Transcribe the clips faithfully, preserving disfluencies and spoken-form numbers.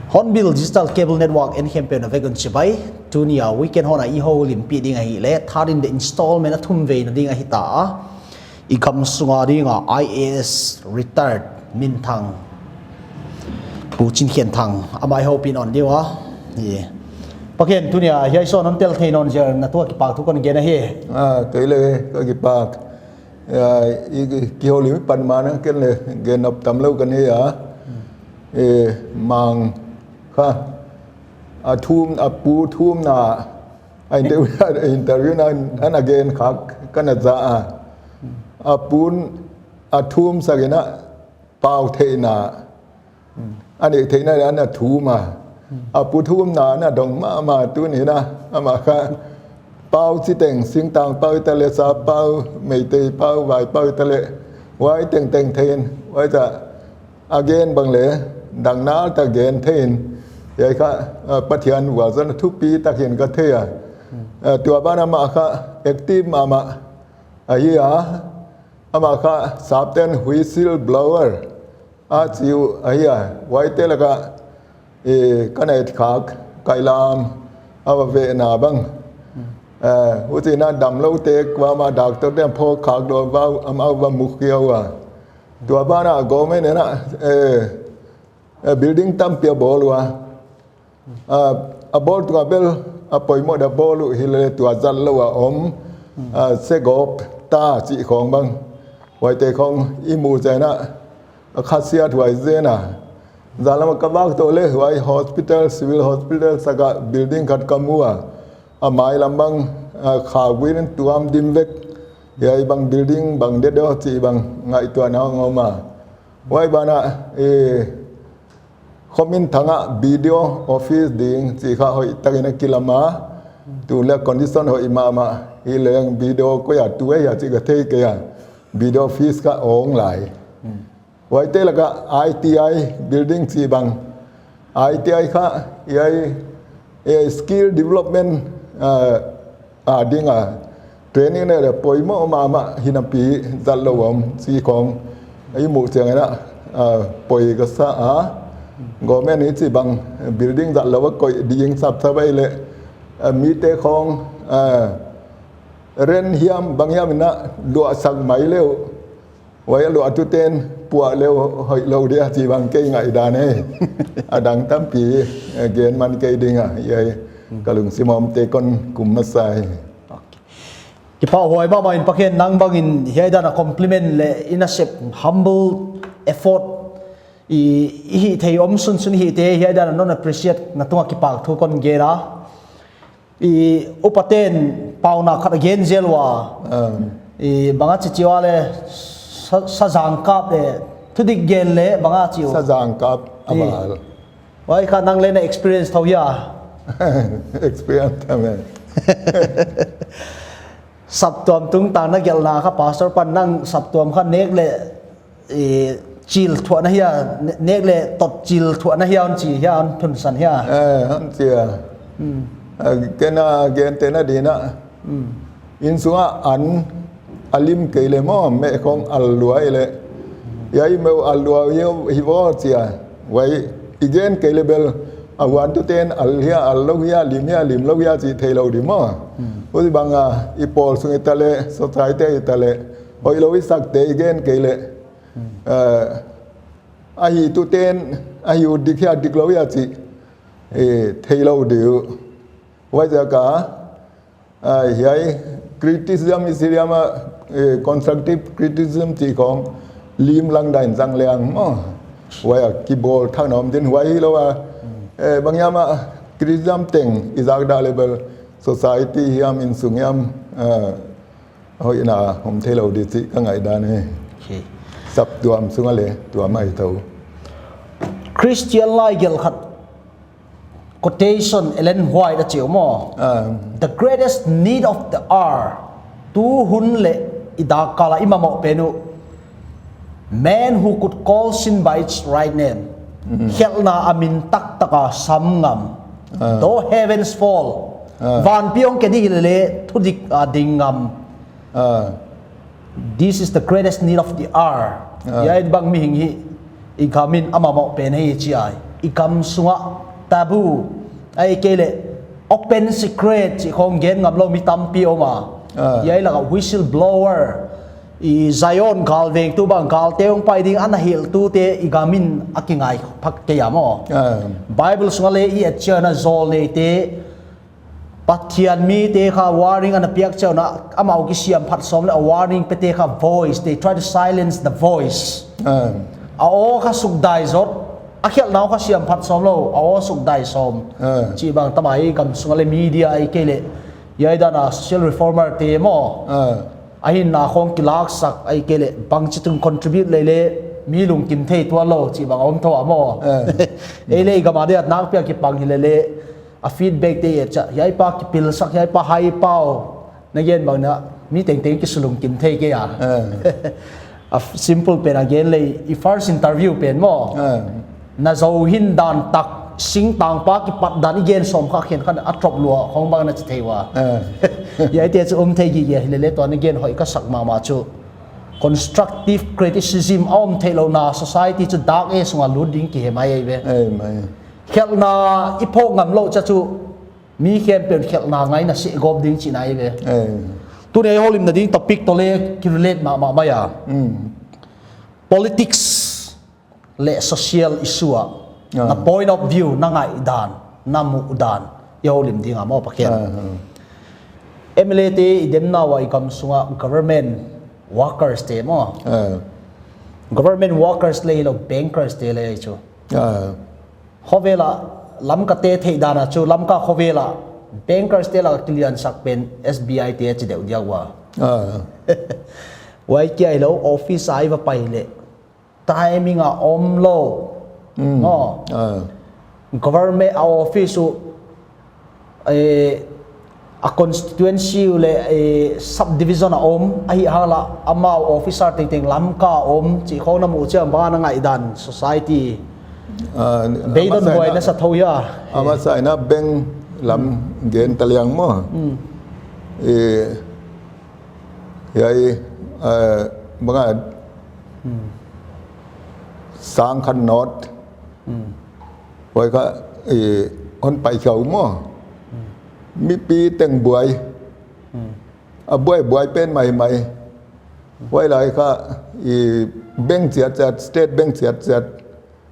Hornbill Digital Cable Network en khempeuh na vek un chibai. Tuni a weekend hon a i houlimpih ding ahihleh, third in the installment a thumveina ding ahi ta a. I gam sunga dinga I A S retired minthang Pu Chin Khen Thang, amah i houpih nawn ding ua. Hi. Pa Khen, tuni a hiai show hon tel thei nawn ziak in na tungah kipahthu kon gen ahi. Ah, kei leng ka kipak. Ya, i, i, kihoulim pan mah in ken leng gen nop tamlou ka nei a. E, mang kha. A thum, a pu thumna, a interview, a interview na, ana gen khak, ka na za a. A pu'n, a thum sak in a, pau theihna. A neih theihna ana thum a. A pu thumna ana dong mahmah tuni in a, amah kha. Pau chiteng, singtang pau taleh, sa pau, Meitei pau, vai pau taleh. Huai tengteng thei in, huai ta a gen bang leng, dang nal ta gen thei in. Hiai kha, ah, Pathian vualzawlna thupi tak hi'n ka thei a. Ah, tua ban amah kha active mahmah ahi a. Amah kha sapten whistle blower a chi uh ahi a, huaite laka, e, ka na et khak, kailam, a va vehna bang. E, huchiin a damloute kuamah doctor te'n phawk khak dawh va, amau va mu khia ua. Tua ban a government in a, e, e, building tampi a bawl ua. A, a bawl tung a bel, a poimoh dia bawl uh hileh tua zatlou a om, a, segop ta chih khong bang. Huaite khong i muh chiang in a, a khasiat huai zen a. Zan lam a ka vak toh leh huai hospital, civil hospital saka building khat ka mu a. A mailam bang, a, kha guin tuam dim vek. Hiai bang building bang deihdeih chih bang ngaihtuahna hong om a. Huai ban a, e, Khomin thang a B D O office ding chih kha hoihtakin a kilam a. Tu leh condition hoih mahmah. Hileng B D O koi a tu ahia chih ka thei kei a. B D O office kha ong lai. Huaite laka I T I building chih bang. I T I kha, hiai, e, skill development, a, a ding a training nei leh poimoh mahmah hi napi zatlou om chih khong i muh chiang in a, a, poi ka sa a. Government in chih bang building zatlou a koih ding sapsap ahihleh, a, mite khong, a, rent hiam bang hiam in a luahsak mai leh uh. Huai a luahtute'n puah leh uh hoihlou dia chih bang kei ngaihdan e. A dang tampi, e, gen man kei ding a, hiai ka lungsim a omte kon kum masa hi. Ok. Kipahhuai mahmah in Pa Khen, nang bangin hiai dan a compliment leh in a sep humble effort i, i hih theih om sunsun hite, hiai dan a non appreciate na tungah kipahthu kon gen a. I upate'n pauna khat a gen zel ua. Ah. I bang a chi chi ua leh sa, sazang kap leh thudik gen leh bang a chi uh. Sazang kap a bal. Huai kha nang leng na experience thou hia. Experience thou me. Saptuam tungtang na gelhna kha pastor pan nang saptuam kha nek leh, e, chil thuah na hia, ne-, nek leh tot chil thuah na hia hon chi hia, hon thunsan hia. Eh, hon chi a. Hmm. Eh, ken a gen te na di na. Hmm. Inn sunga an a lim kei leh maw, meh khong al lua leh. Hiai meh al lua hi, hi vo chi a. Huai i gen kei leh bel a huantute'n al hia, al lou hia, lim hia, lim lou hia chih theilou di maw. Hmm. Huchibang a, i pawl sung i ta leh, society i ta leh, hoihlou i sakte i gen kei leh. Hmm. Eh, a hihtute'n, a hih uh dik hia, diklou hia chih, eh, theilou di uh. Huaiziak a, a, hiai criticism i chi diam a, eh, constructive criticism chih khong, lim lang dan zang leng maw. Huai a kibawl thak na om din huai hilou a. Eh, bang hiam a Christian teng i zak dah leh bel society hiam innsung hiam, eh, hoihna om theilou di chih ka ngaihdan hi. Okay. Saptuam sung a leh tuam mai tou. Christian lai gelh khat quotation Ellen White a chi uh maw. Ah. The greatest need of the hour. Tu hun leh i dak kal a i mamawh pen uh. Man who could call sin by its right name. Mm. Khelhna a min taktak a sam ngam. Ah. Though heavens fall. Ah. Vanpi hong ke di leh thudik a ding ngam. Ah. This is the greatest need of the hour. Ah. Hiai bang mihing hi i gam in a mamawh pen hi chi ai. I gam sung a taboo, ahihkeileh open secret chih khong gen ngam lou mi tampi om a. Ah. Hiai lak a whistleblower, i Zion galvengtu bang galte hong pai ding ana hilhtute i gam in a kingai phak kei a maw. Ah. Bible sung a leh i et chiang a zawlneite, Pathian mite kha warning ana piak chiang a, amau kisiam phat sawm leh a warning pete kha voice, they try to silence the voice. Ah. A aw kha sukdai zot, a khelhna kha siam phat sawm lou, a aw sukdai sawm. Ah. Chih bang tam a i gam sung a leh media ahihkeileh hiai dan a social reformer te maw. Ah. A hinna khong kilaksak ahihkeileh bangchitung contribute leh leh mi lungkim thei tuan lou chih bang om thou a maw. Ah. Ei leh i gam a dia nakpi a kipang hi leh leh a feedback te i et chiang a, hiai pa kipilsak, hiai pa hai pau, na gen bang in mi tengteng kisulungkim thei kei a. Ah. A f-, simple pen a gen leh, i first interview pen maw. Ah. Na zou hindan tak, singtang pa kipat dan i gen sawm kha khenkhat a top lua khong bang na chi thei ua. Ah. Hiaite chu om thei gige hi leh leh tua na gen hoih ka sak mahmah chu. Constructive criticism a om theilou na society chu dark age sung a lut ding kihe mai ve. Eh, mai. Khelhna i phawk ngam lou chiang chu mi khempeuh khelhna ngaihna seh gawp ding chihna ahi ve. Eh. Tuni a i houlimna ding topic toh leh kirelate mahmah mai a. Mm. Politics leh social issue a. Ah. Na point of view, na ngaihdan, na muhdan i houlim ding a maw Pakhen. Ah, ah. M L A te i demna ua i gam sung a government workers te maw. Ah. Government workers leh hilou bankers te leh chu. Ah. Khovel a Lamka te theihdan a chu, Lamka khovel a bankers te lak a kiliansak pen S B I te a chi deuh diak ua. Ah. Huai kia hilou office a i va pai leh timing a om lou. Mm. Maw. Ah. Government a office uh, eh, a constituency uh leh, eh, subdivision a om, ahihhang leh amau officer tengteng Lamka a om chih khong na muh chiang a bang na ngaihdan society. Ah, beidong a masa buai in a, na sa thou hia. A masa in a bank lam gen ta leng maw. Mm. Eh, hiai, eh, bang a, mm, sang khat note. Mm. Huai kha, eh, hon pai khia uh maw. Mm. Mipi teng buai. Mm. A buai buai pen maimai. Huai lai kha, eh, bank chiatchiat, State Bank chiatchiat.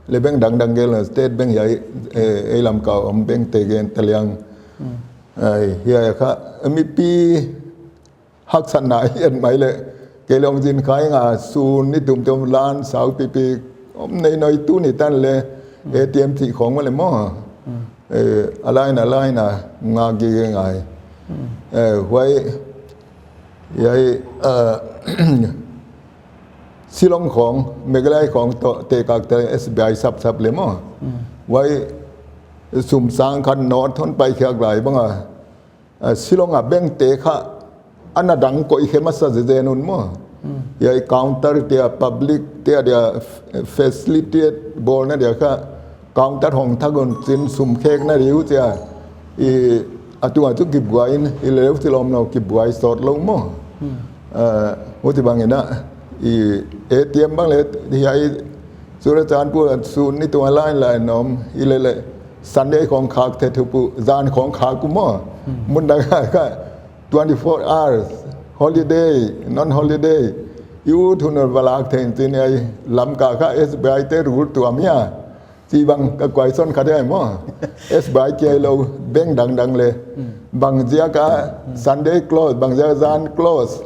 Leh bank dangdang gen lou, State Bank hiai, eh, ei Lamka a om bank te gen ta leng. Mm. Ai, hiai kha, mipi haksatna i et mai leh, kei leng zin khai nga, sun ni tumtum lan sau pipi om nei noi, tuni tan leh, mm, A T M chih khong maw leh maw. Mm. Eh, a line a line a nga gige ngai. Mm. Eh, huai, hiai, eh, Shillong khong, Meghalaya khong toh tekak te S B I sapsap leh maw. Mm. Huai sum sang khat note hon pai khiak lai bang a, ah, Shillong a bank te kha ana dang koih khe masa zezen un maw. Hmm. Hiai counter te a, public te a dia, f-, facility bawlna dia kha counter hong thak un chin sum khekna diu chia. I, a tung a chu kibuai in, i leu Shillong nou kibuai sawt lou maw. Hmm. Ah, huchibang in a, i A T M bang leh, hiai Churachandpur a sun ni tung a line line om, i leh leh, Sunday khong khak thei thupu, zan khong khak uh maw. Hmm. Mun dang a kha, twenty-four hours, holiday, non-holiday, i ut hun va lak thei in chin ai, Lamka kha S B I te rule tuam hia. Chih bang ka question khat ahi maw. S B I kia lou, bank dangdang leh. Hmm. Bang ziak a, hmm, Sunday close, bang ziak a zan close.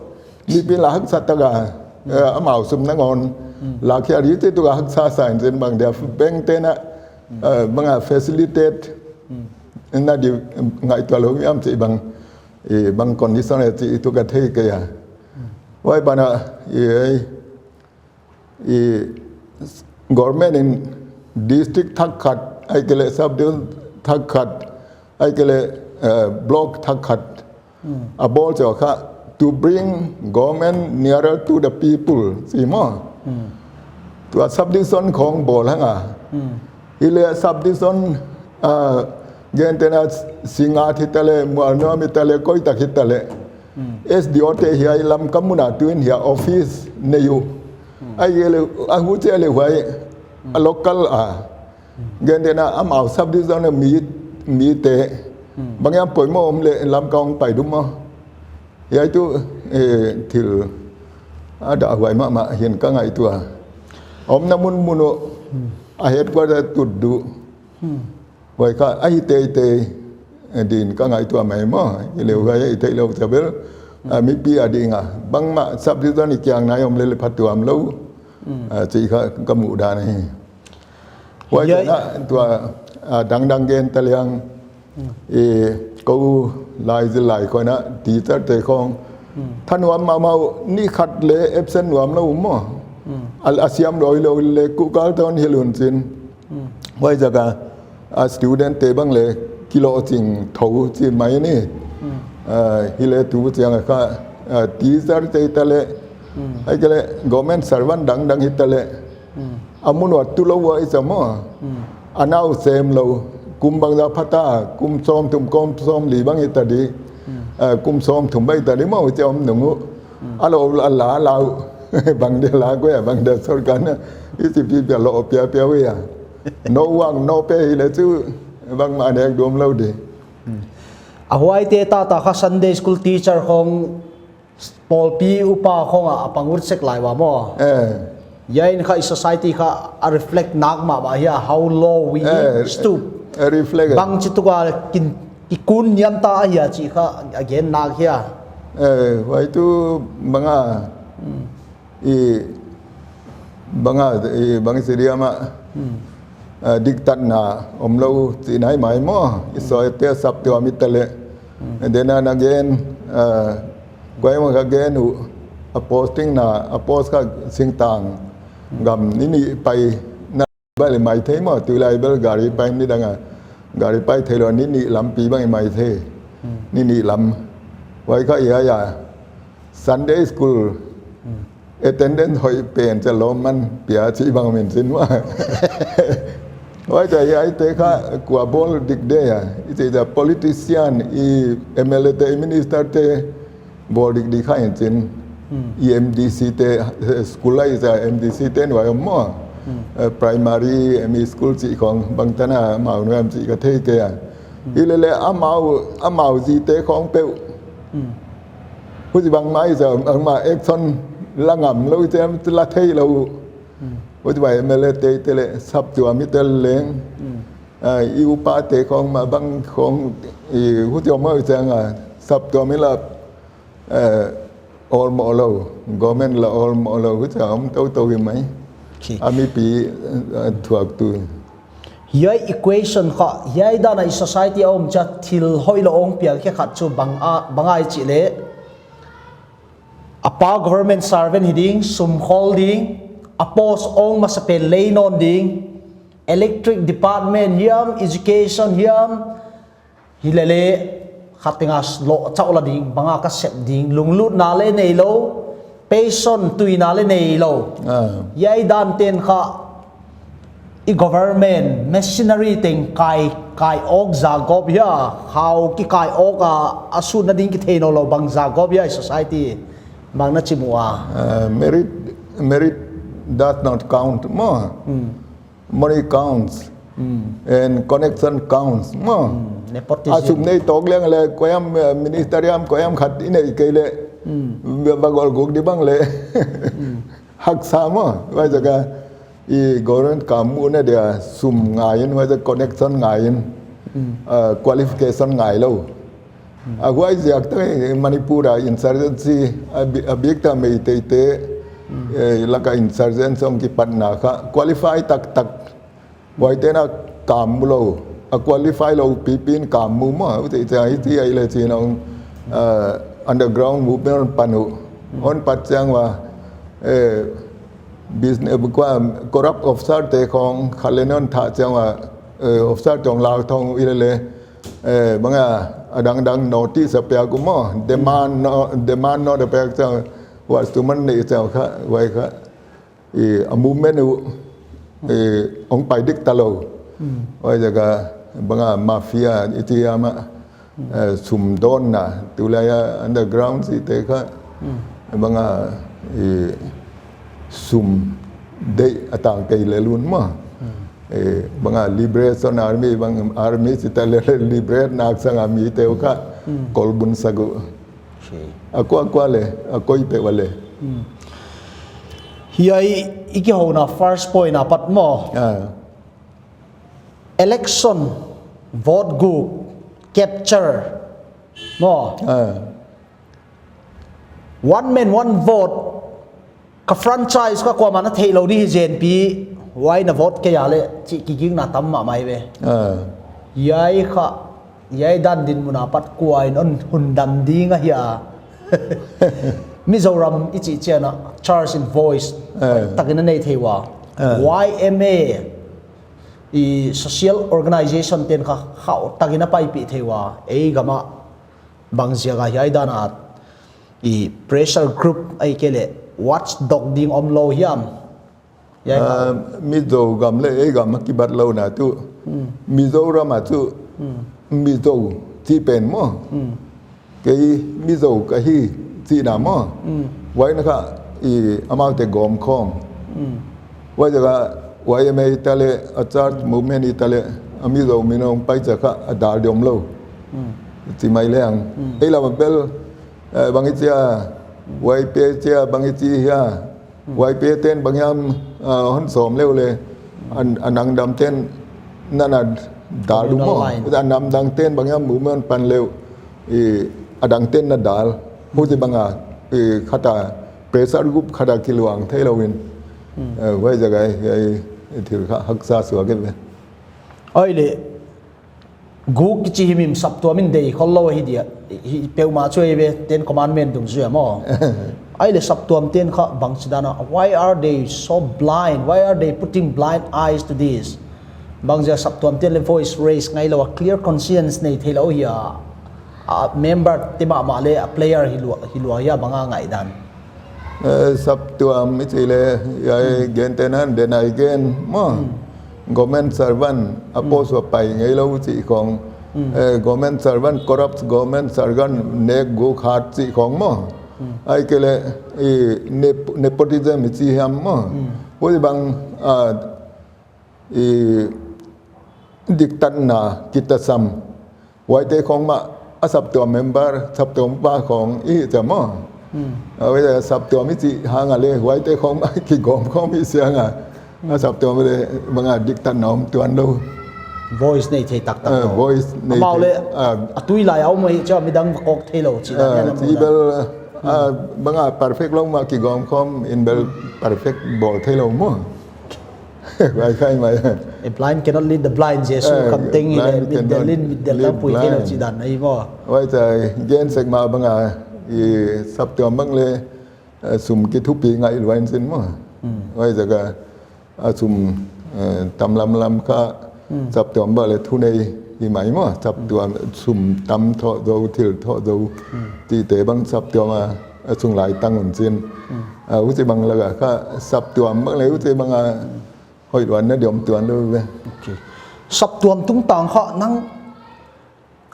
Mipi lak haksat tak a. Eh, amau sum nangawn. Lakhia di te tu ka haksa sa in zen bang dia bank te na, eh, bang a facilitate. Na di ngaihtuah lou hiam chih bang, eh, bang condition chih tu ka thei kei a. Huai ban ah, eh, i government in district thak khat, ahihkeileh sub-division thak khat, ahihkeileh, eh, block thak khat. A bawl chiang kha, to bring government nearer to the people, chi maw. Tua sub-division khong bawl hang a. Hileh sub-division, ah, gentehna Singngat hitaleh, Mualnuam hitaleh, koitak hitaleh. S D O te hiai Lamka mun a tuin hiai office nei uh. Ahihkeileh, a huchi leh huai, a local a. Gentehna amau sub-division mi, mi te. Bang hiam poimoh om leh Lamka hong pai ding maw. Hiai tu, eh, thil a dah huai mahmah hi'n ka ngaihtuah. Omna munmun uh, a headquarter tut duh. Huai kha a hi teitei, eh, din ka ngaihtuah mai maw. Hileh huai hi theilou chabel, ah, mipi a ding a. Bangmah sub-division i kiang nai om leh leh phatuam lou. Ah, chih kha ka muhdan hi. Huai chiang a tua, ah, dangdang gen ta leng, eh, kou lai zil lai khong a teacher te khong. Thanuam mahmah uh, ni khat leh absent nuam lou maw. A, a siam lou lou leh kukal tawn hilun chin. Huai zaka, a student te bang leh kilohching thou chi mai ni. Ah, hileh tu chiang a kha, ah, teacher te hitaleh. Ahihkeileh government servant dangdang hitaleh. A mun uah tu lou uah i cha maw. A nau sem lou. Kum bangzah phata, kum sawmthum, kum sawmli bang hita di. Eh, kum sawmthum bang hita di maw, i cha om nung uh. A lou, a la, la uh. Bang dia la uh a, bang dia sorkar na. I chi pi pia lou, pia pia uh a. No wang, no pe hileh chu. Bangmah nek dom lou di. A huaite taktak kha Sunday school teacher khong pawlpi upa khong a, a pang ut sek lai ua maw. Eh. Hiai in kha i society kha a reflect nak mahmah hia, how low we, eh, stoop. Eh, reflect. Bangchituk a kin, kikun niam ta ahia chih kha a gen nak hia. Eh, huai tu bang a. I bang a, i bang i chi diam a, ah, diktatna om lou chihna hi mai maw. I sawite saptuam hitaleh. Then again, ah, kuamah ka gen uh, a posting na, a post kha singtang gam ni nih paina. Bang leh mai thei maw, tulai bel gari pai ni dang a. Gari pai theilou ni nih lampi bang mai thei. Ni nih lam. Huai kha hiai a. Sunday school. Attendance hoih pen cha lawmman pia chih bang min chin ua. Huai cha hiaite kha kua bawl dik dia. I chih cha politician, i M L A te, i minister te, bawl dik di kha in chin. I M D C te, eh, school lai cha M D C te nuai om maw. Eh, primary, M E school chih khong bangtan a amau nuai om chih ka thei kei a. Hilele amau, amau zite khong peuh. Huchi bang mai cha, bangmah action la ngam lou, i chem la thei lou. Huchi bang M L A te, te leh saptuam i tel leng. Ah, i upa te khong mah bang khong, i huchi om mai cha nga, saptuam i la eh, awlmoh lou, government la awlmoh lou, huchi a om toutou hi mai. Okay. A mipi, eh, thuaktu. Hiai equation kha, hiai dan a i society a om cha thil hoihlou hong piang khe khat chu bang a, bang ahia chih leh. A pa government servant hi ding, sum khol ding, a post hong masapen lei nawn ding, electric department hiam, education hiam, hilele, khat teng a loh chauh la ding, bang a ka sep ding, lunglutna leh neilou, passion tuina leh neilou. Ah. Hiai dan ten kha, i government, machinery teng kai, kai awk zagawp hia, khau kikai awk a, a sutna ding kithei nawnlou bang zagawp hia, i society, bang na chim ua. Ah, merit, merit does not count maw. Hmm. Money counts. Hmm. And connection counts. Maw. Hmm. Nepotism. A sum nei tawk leng leh, kuahiam, eh, minister hiam, kuahiam khat i neih kei leh. Hmm. Ba, ba gol guk di bang leh. Hmm. Haksa maw. Huai zaka i government ka muhna dia sum ngai in, huai zaka connection ngai in. Hmm. Eh, qualification ngailou. A huai ziak tak in Manipur a insurgency a bi-, a bik tak Meitei te, Eh, laka insurgent song kipatna kha qualify taktak. Huaite'n a kam mu lou, a qualify lou pipi in kam mu maw, huchi chia i chi ai le chi nong, uh, underground movement pan uh. Hon pat chiang ua, eh, business, eh, kua corrupt officer te khong kha le non tha chiang ua, eh, officer tong lau thong i le le, eh, banga adang dang notice a piak uh maw, demand no, demand no da piak chiang ua, suman nei chiang kha, huai kha. I, a movement uh, i, hong pai dik ta lou. Huai ziak a banga mafia i chi a mah, eh, sum dawnna, tulai a underground chihte kha, banga, i, sum deih a tang kei lel un maw. Eh, banga Liberation Army, bang army chih ta le, le liberate nak sang a mite uh kha, kolbun sak uh. Okay. A kua kua le, a koi peuh a le. Hiai i kihouna first point apat maw. Ah. Election, vote guk, capture, maw. Ah. One man, one vote, ka franchise kha kuamah na theih lou di hi zen pi, huai na vote kei a le, chih kigingna tam mahmah ve. Ah. Hiai kha, hiai dan dinmun apat kua in hon hun dam ding ahia. Mizoram i chih chiang a, church in voice, ah, takin a nei thei ua. Ah. Y M A, i social organization te'n kha, khauh takin a paipih thei ua. Ei gam a, bang ziak a hiai dan a, i pressure group ahihkeileh watchdog ding om lou hiam? Hiai kha. Ah, Mizo gam le ei gam a kibat louhna tuh. Hmm. Mizoram a tuh. Hmm. Mizo chih pen maw. Hmm. Kei Mizo ka hi chihna maw. Hmm. Huai na kha i amaute gawm khawm. Hmm. Huai ziak a Y M A i ta le, a church movement i ta le, a Mizo min hong pai chia kha a dal diam lou. Hmm. Chi mai leng. Hmm. Ei lam a bel, eh, bang i chia, Y P A chia, bang i chi hia. Hmm. Y P A te'n bang hiam, ah, hon sawm leu le, an, a namdang te'n na na dal uh maw. Communal line. A namdang te'n bang hiam movement pan leu, i, a dang te'n na dal. Huchi bang a, i, khat a, pressure group khat a kiluang thei lou in. Hmm. Eh, huai ziak a, i, i thil kha haksa suak ve. Ai le, guk kichi hi mi saptuam in deih khol lou hi dia. Hi peuhmah chu ei ve, Ten Commandment dungzui a maw. Ai le saptuam te'n kha bangchi dan a, why are they so blind? Why are they putting blind eyes to this? Bang ziak saptuam te'n le voice raise ngai lou a, clear conscience nei thei lou hia. A member te mahmah le a player hi lua, hi lua hia bang a ngaihdan. Eh, saptuam i chih le, hiai gen te'n han, den ai gen, maw. Hmm. Government servant, a post a pai ngei lou chih khong. Hmm. Eh, government servant, corrupt government servant, nek guk hat chih khong maw. Hmm. Ahihkeileh, i nep-, nepotism i chi hiam maw. Hmm. Huai bang, ah, i diktatna, kitasam. Huaite khong mah a saptuam member, saptuam pa khong i hi chia maw. Hmm. A huai a saptuam i chih hang a le, huaite khong mah kigawm khawm i siang a. A saptuam le bang a diktatna om tuan lou. Voice nei thei taktak lou. Ah, voice nei thei. Amau le, ah, a tui lai a om hi chia midang va kawk thei lou chih dan, ah, hiam, chi bel, ah, bang a perfect lou mah kigawm khawm in bel perfect bawl thei lou maw. Huai khai mai. A blind cannot lead the blind, Jesu, eh, kam teng hi le, blind mit del cannot in, mit del lead tang pui thei lou blind. Chih dan ahi maw. Huai chia gen sek mah bang a, i saptuam bang le, eh, sum kithupi ngai lua in chin maw. Hmm. Huai ziak a, a sum, eh, tam lamlam kha, hmm, saptuam bang le thunei hi mai maw. Saptuam sum tam thoh zou, thil thoh zou. Hmm. Chihte bang saptuam a, a sung lai tang un chin. Hmm. Ah, huchi bang lak a kha saptuam bang le huchi bang a, hmm, hoih luatna diam tuan lou ve. Okay. Saptuam tungtang kha nang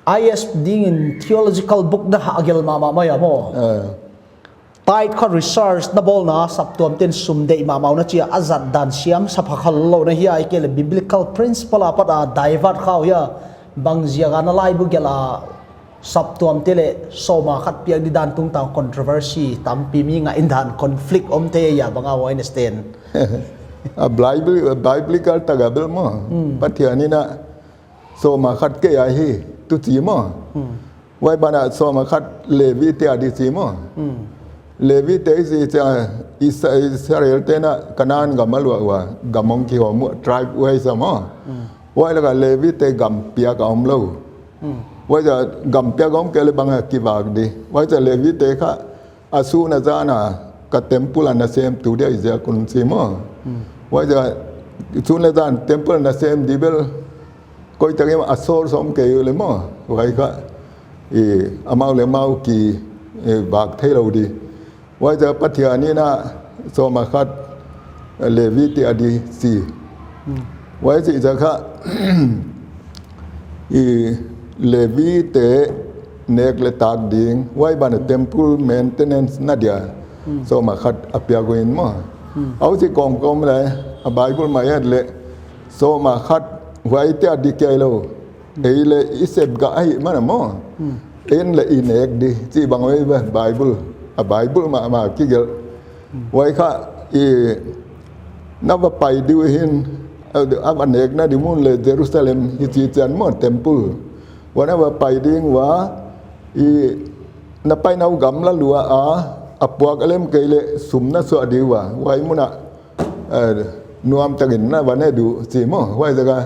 I S dingin theological book na hah gelh mahmah mai a maw. Ah. Tithe kha research na bawlna, saptuam te'n sum deih mahmah uh na chi a, a zat dan siam sap kha khol lou na hia, ahihkeileh biblical principle apat a divert kha uh hia, bang ziak a na laibu gelh a saptuam te le sawm a khat piak di dan tungtang controversy tampi mi ngaihdan conflict om thei a, bang a huai na stand. A Bible, biblical tak a bel maw. Hmm. Pathian in a sawm a khat kei a hi, tu chi maw. Hmm. Huai ban a sawm a khat Levi te a di chi maw. Hmm. Levi te i chih chiang a, Isa-, Israel te'n a Canaan gam a luah ua, gam hong kihawm uh, tribe wise a maw. Huai lak a Levi te gam piak a om lou. Huaiziak a gam piak a om kei leh bang a kivak di. Huaiziak a Levi te kha a sun a zan a ka temple a na sem tu dia i ziak un chi maw. Huaiziak a sun leh zan temple a na sem di bel koi tak in a source om kei uleh maw. Huai kha, i, amau leh amau ki, i, vak theilou di. Huaiziak a Pathian in a sawm a khat Levi te a di chi. Huai chih ziak kha, i, Levi te nek leh tak ding, huai ban a temple maintenance na dia sawm a khat a piak uh in maw. Huchi kawmkawm leh, a Bible mai et leh, sawm a khat huaite a di kei lou. Ei leh i sep gah ahihman a maw. Ei leh i nek di, chih bang uh ei ve Bible. A Bible mahmah kigelh. Huai kha, i, na va pai di uh hin, a, a va nekna di mun leh Jerusalem hi chi chiang maw temple. Huai na va pai ding ua, i, na paina uh gam la lua a, a puak a lem kei leh sum na suah di ua. Huai mun a, eh, nuam tak in na va ne di uh chi maw. Huaiziak a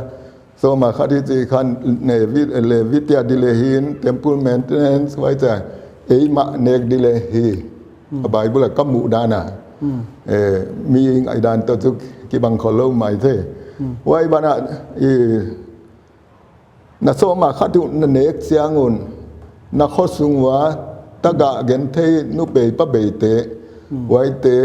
sawm a khat i chih khan Levi, Levi te a di leh hi'n, temple maintenance, huaiziak a ei mah nek di leh hi. A Bible a ka muh dan a. Eh, mi ngaihdan toh chu kibang khollou maithei. Huai ban a, i, na sawm a khat uh na nek chiang un, na khosung ua tagah genthei nupei pabeite, huaite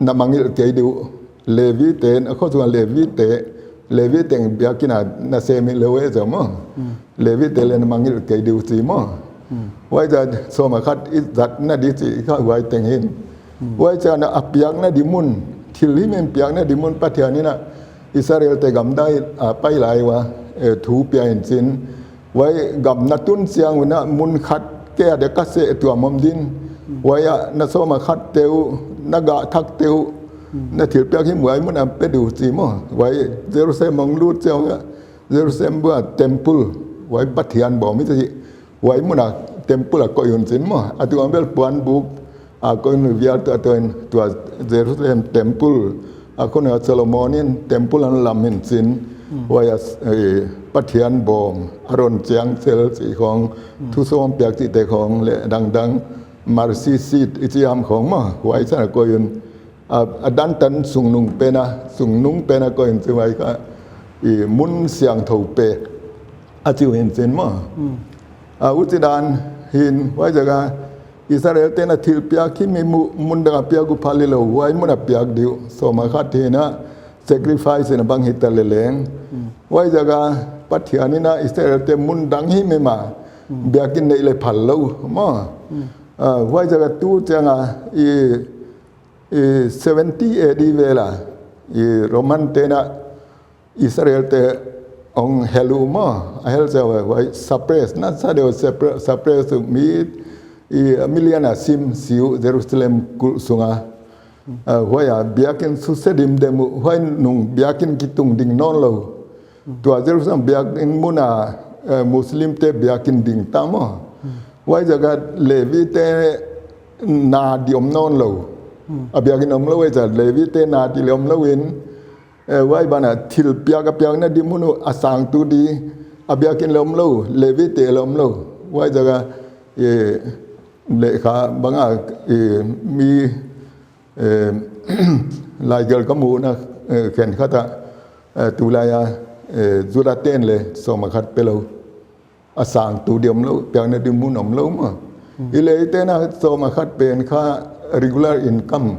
na mangngilh kei di uh. Levi te, na khosung a Levi te, Levi teng biakin a na sem hilou e zaw maw. Levi te leh na mangngilh kei di uh chi maw. Huaiziak a sawm a khat i zatna di chih kha huai teng hi'n. Huaiziak a piakna di mun, thil himhim piakna di mun Pathian in a Israel te gamdai a pai lai ua, eh, thu pia in chin. Huai gam na tun chiang un a mun khat kei a dia ka seh tuam om din. Huai a na sawm a khat te uh, na gah thak te uh, na thilpiak himhim huai mun a pe di uh chi maw. Huai Jerusalem hong lut chiang a, Jerusalem bang a temple, huai Pathian bawm i chih. Huai mun a temple a koih un chin maw. A tuam bel puanbuk a koih un vial tuah tuah in tua Jerusalem temple. A khonung a Solomon in temple a na lam in chin. Huai a, eh, Pathian bawm, Aron chiang sel chih khong, thusawm piak chihte khong leh dangdang, mercy seat i chi hiam khong maw. Huai chan a koih un. A, a dan tan sungnung pen a, sungnung pen a koih in chi huai kha, i, mun siangthou pen a chi uh in chin maw. A, huchi dan hi'n huaiziak a Israel te'n a thilpiak himhim uh mun dang a piak uh phal hilou, huai mun a piak di uh, sawm a khat hi'n a sacrifice in a bang hita leh leng. Huaiziak a Pathian in a Israel te mun dang himhim a biakin neih leh phal lou maw. A, huaiziak a tu chiang a i, i seventy A D vel a, i Roman te'n a Israel te hong hel uh maw, a hel chiang a huai suppress, na sa deuh suppress, suppress uh mi, i, a million a sim si uh Jerusalem kulh sung a. A, huai a biakin suse dimdem uh, huai nung biakin kitung ding nawnlou. Tua Jerusalem biakin mun a, eh, Muslim te biakin ding ta maw. Huaiziak a Levi te na di om nawnlou. A biakin omlou huaiziak a Levi te na di leh omlou in, eh, huai ban a thilpiak a piakna di mun uh a sangtu di, a biakin leh omlou, Levi te leh omlou. Huaiziak a, eh, lehkha bang a, eh, mi, eh, laigelh ka muhna, eh, khenkhat a, eh, tulai a, eh, Juda te'n leh sawm a khat pelou. A sangtu di omlou, piakna di mun omlou maw. Hileh eite'n a sawm a khat pen kha regular income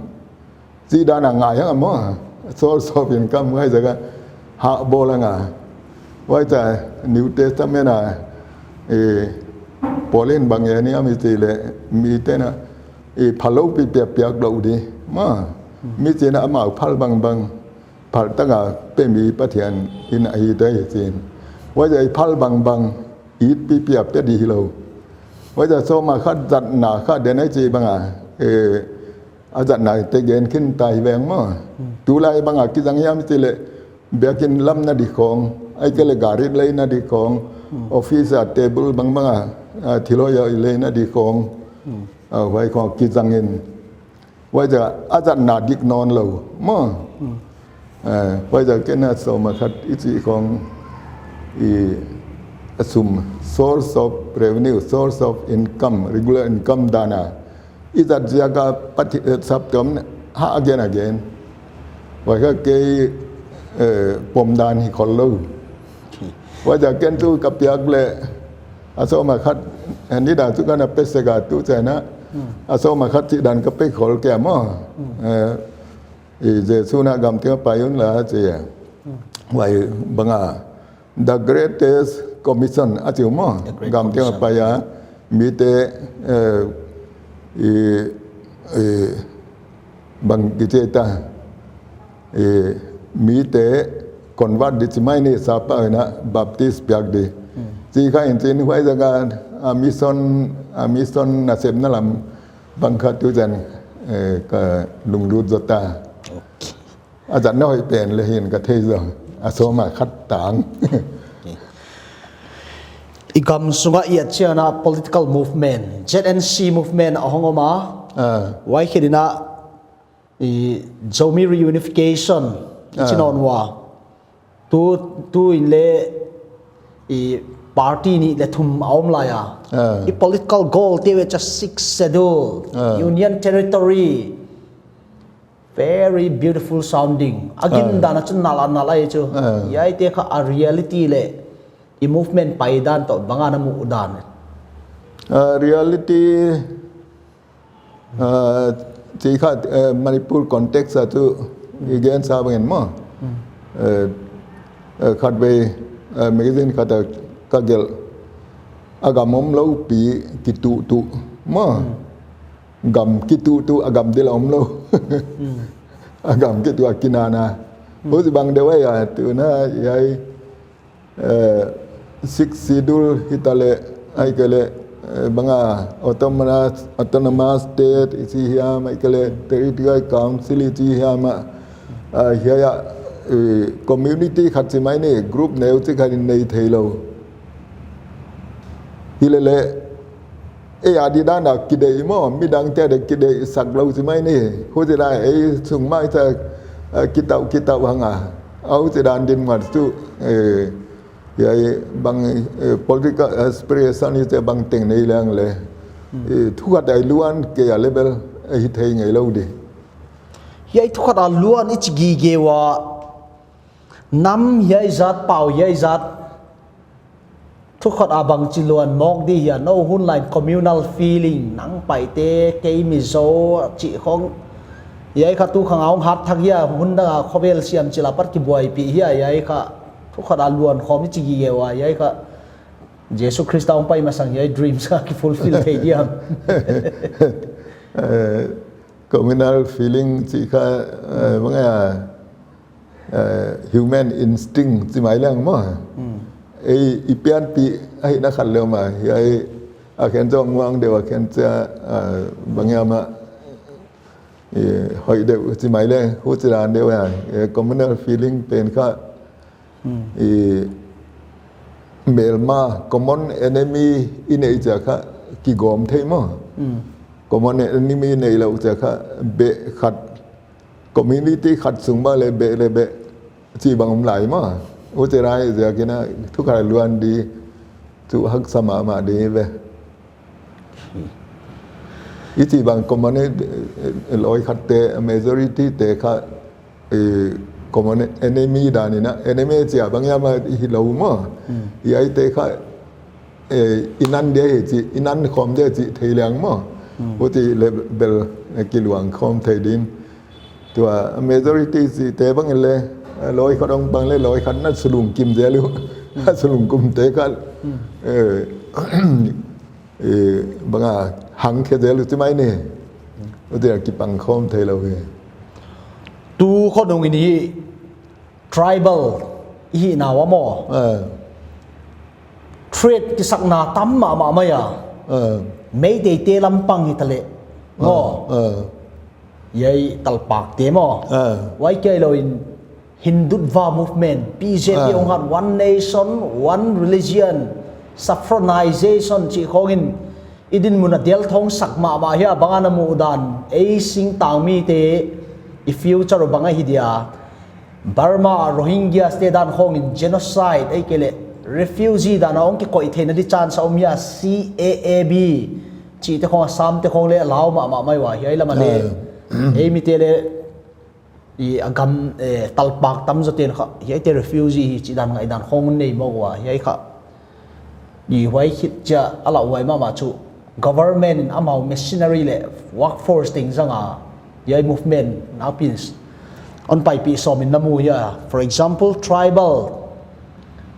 chih dan a ngai hang maw. Source of income huaiziak a hah bawl hang a. Huaiziak a New Testament a, eh, Paul in bang e ni a mi chih leh mite'n a, eh, phalloupi piak piak lou di maw. Mi chihna amau phal bangbang, phal tak a pe mi Pathian in ahi di chin. Huaiziak a phal bangbang it pipi a pe di hilou. Huaiziak a sawm a khat zatna kha den a i chih bang a, eh, a zatna te gen khin ta hi veng maw. Tulai bang a kizang hiam i chih leh biakin lamna di khong, ahihkeileh gari leina di khong, office a table bangbang a, a, thil hoih a leina di khong, a, huai khong kizang in. Huaiziak a zatna dik nawnlou maw. Eh, huaiziak ken a sawma khat i chih khong i a sum, source of revenue, source of income, regular income dan a i zat ziak a Pathian, eh, saptuam hah again again. Huai kha kei, eh, pom dan hi khollou. Huaiziak ken tu ka piak leh a sawma khat, eh, nidang chu ka na pe sek a tu chiang a. A sawma khat chih dan ka pe khol kei maw. Eh, i Jesu'n a gam teng a pai un la chi. Huai bang a, the greatest commission a chi maw. The great gam teng a commission. Pai a, mite, eh, i, i, bang kichi ta, i, mite convert di chi mai ni, sap a ina baptis piak di. Chi kha in chin huaiziak a, a mission, a mission nasepna lam bang kha tu chiang, eh, ka lunglut zaw ta. A zatna hoih pen leh hi'n ka thei zaw. A sawma khat tang. I gam sunga i a chiang a political movement, Z N C movement a hong om a. Ah. Huai khe ding a i Zomi reunification i chi nawn ua. Tu, tu in leh i party nih leh thum a om lai a. Ah. I political goal te ve cha Sixth Schedule, Union Territory. Very beautiful sounding. A gin dan a chu nal a nal ahi chu. Ah. Hiaite kha a reality leh i movement pai dan toh bang a na mu dan. Ah, reality, ah, chi kha, eh, Manipur context a chu i gen sa bang in maw. Eh, eh, khatvei, eh, magazine khat a ka gelh a, gam omlou pi kituhtuh maw. Gam kituhtuh a gam dil a omlou. A gam kituh a kinana. Huchibang deuh ahi a, tu na, hiai, eh, Sixth Schedule hita leh, ahihkeileh, eh, bang a autonomous, autonomous state i chi hiam, ahihkeileh territorial council i chi hiam a, ah, hiai a, eh, community khat chi mai ni, group neu chi khat in nei theilou. Hi lele, ei a di dan a kideih maw, midangte a di kideihsak lou chi mai ni. Huchi dan ei sung mai ta, eh, kitauh, kitauh hang a. Huchi dan din mat tu, eh, hiai bang, eh, political aspiration i te bang teng nei leng leh. Eh, thu khat a luan kei a level, eh, hi thei ngeilou di. Hiai thu khat a luan i chi gige ua, nam hiai zat, pau hiai zat. Thu khat a bangchi luan mawk di hia, nou hun lai communal feeling, nang Paite, kei Mizo, chih khong. Hiai kha tu khang a hong hat thak hia, hun dang a khovel siam chil apat kibuaipih hia, hiai kha thu khat a luan khawm i chi gige ua, hiai kha Jesu Khrist a hong pai masang hiai dreams kha ki fulfill thei diam. Eh, communal feeling chih kha, eh, bang a, eh, human instinct chi mai leng maw. Ei, i pianpih ahihna khat leh mah, hiai a khen zong muang deuh a khen chia, eh, bang a mah, eh, hoih deuh chi mai leng, huchi dan deuh a, eh, communal feeling pen kha, i melma, common enemy i neih chiang kha kigawm thei maw. Common enemy neilou chiang kha beh khat, community khat sung bang leh beh leh beh chih bang om lai maw. Huchi dan ziak in a thu khat luan di chu haksa mahmah di ve. I chih bang common, eh, lawikhat te, majority te kha, eh, common enemy dan in a, enemy chia bang a mah hilou maw. Hiaite kha, eh, i nan dia hi chih, i nan khawm dia chih thei leng maw. Huchi leh bel, eh, kiluang khawm thei din. Tua majority chihte bang leh, eh, lawikhat ong bang leh, lawikhat na sulungkim zel uh. Sulungkim te kha, eh, eh, bang a hang khe zel uh chi mai ni. Huchi a kipang khawm theilou hi. Tu khonung in hi tribal i hihna uh maw. Eh. Threat kisakna tam mahmah mai a. Eh. Meiteite lampang hita leh. Maw. Eh. Hiai talpak te maw. Eh. Huai kia lou in Hindutva movement, B J P hong hat, one nation, one religion, saffronization chih khong in I dinmun a delthawng sak mahmah hi a, bang a na muh dan, ei singtang mite i future uh bang ahi dia. Burma Rohingyas te dan khawng in genocide, ei ke le refugee dan a hong kikoih theihna di chance a om hi a, C A A B chihte khawng, Assam te khawng le lau mahmah mai ua, hiai lam a le. Ei mite le i a gam, eh, talpak tamzaw ten kha, hiaite refugee hi chih dan ngaihdan khawng nei mawk ua, hiai kha. I huai khit chia a lauhuai mahmah chu government in amau machinery le workforce teng zang a, hiai movement nakpi in hon paipih sawm in na mu hi a. For example, tribal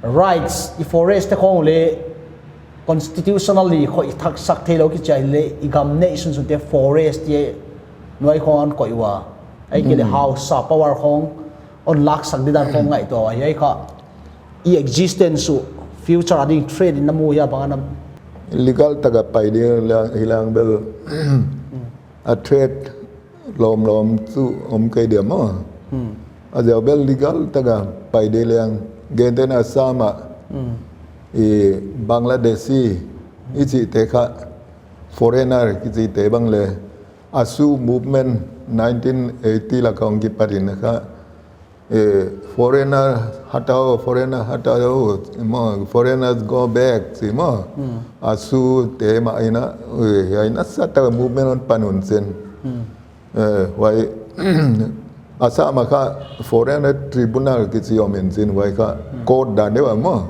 rights, i forest te khawng le constitutionally khoih thak sak theilou kichi a le, i gam neih sunsun te forest te nuai khawng hon koih ua. Ei ke le Hausa power khawng hon lak sak di dan khawng ngaihtuah ua, hiai kha i existence uh future a ding threat in na mu hi a, bang a na. Legal tak a pai di la-, hi lang bel a threat lawmlawm chu om kei dia maw. A ziau bel legal tak a pai di liang, gentehna Assam a i Bangladeshi i chihte kha foreigner kichite bang le, AASU movement nineteen eighty lak a hong kipat in kha, eh, foreigner hatao, foreigner hatao, maw, foreigners go back chi maw. AASU te mah in a, eh, hiai nasa tak a movement hon pan un chin. Eh, huai, Assam a kha foreigner tribunal kichi om in chin, huai kha court dan deuh a maw.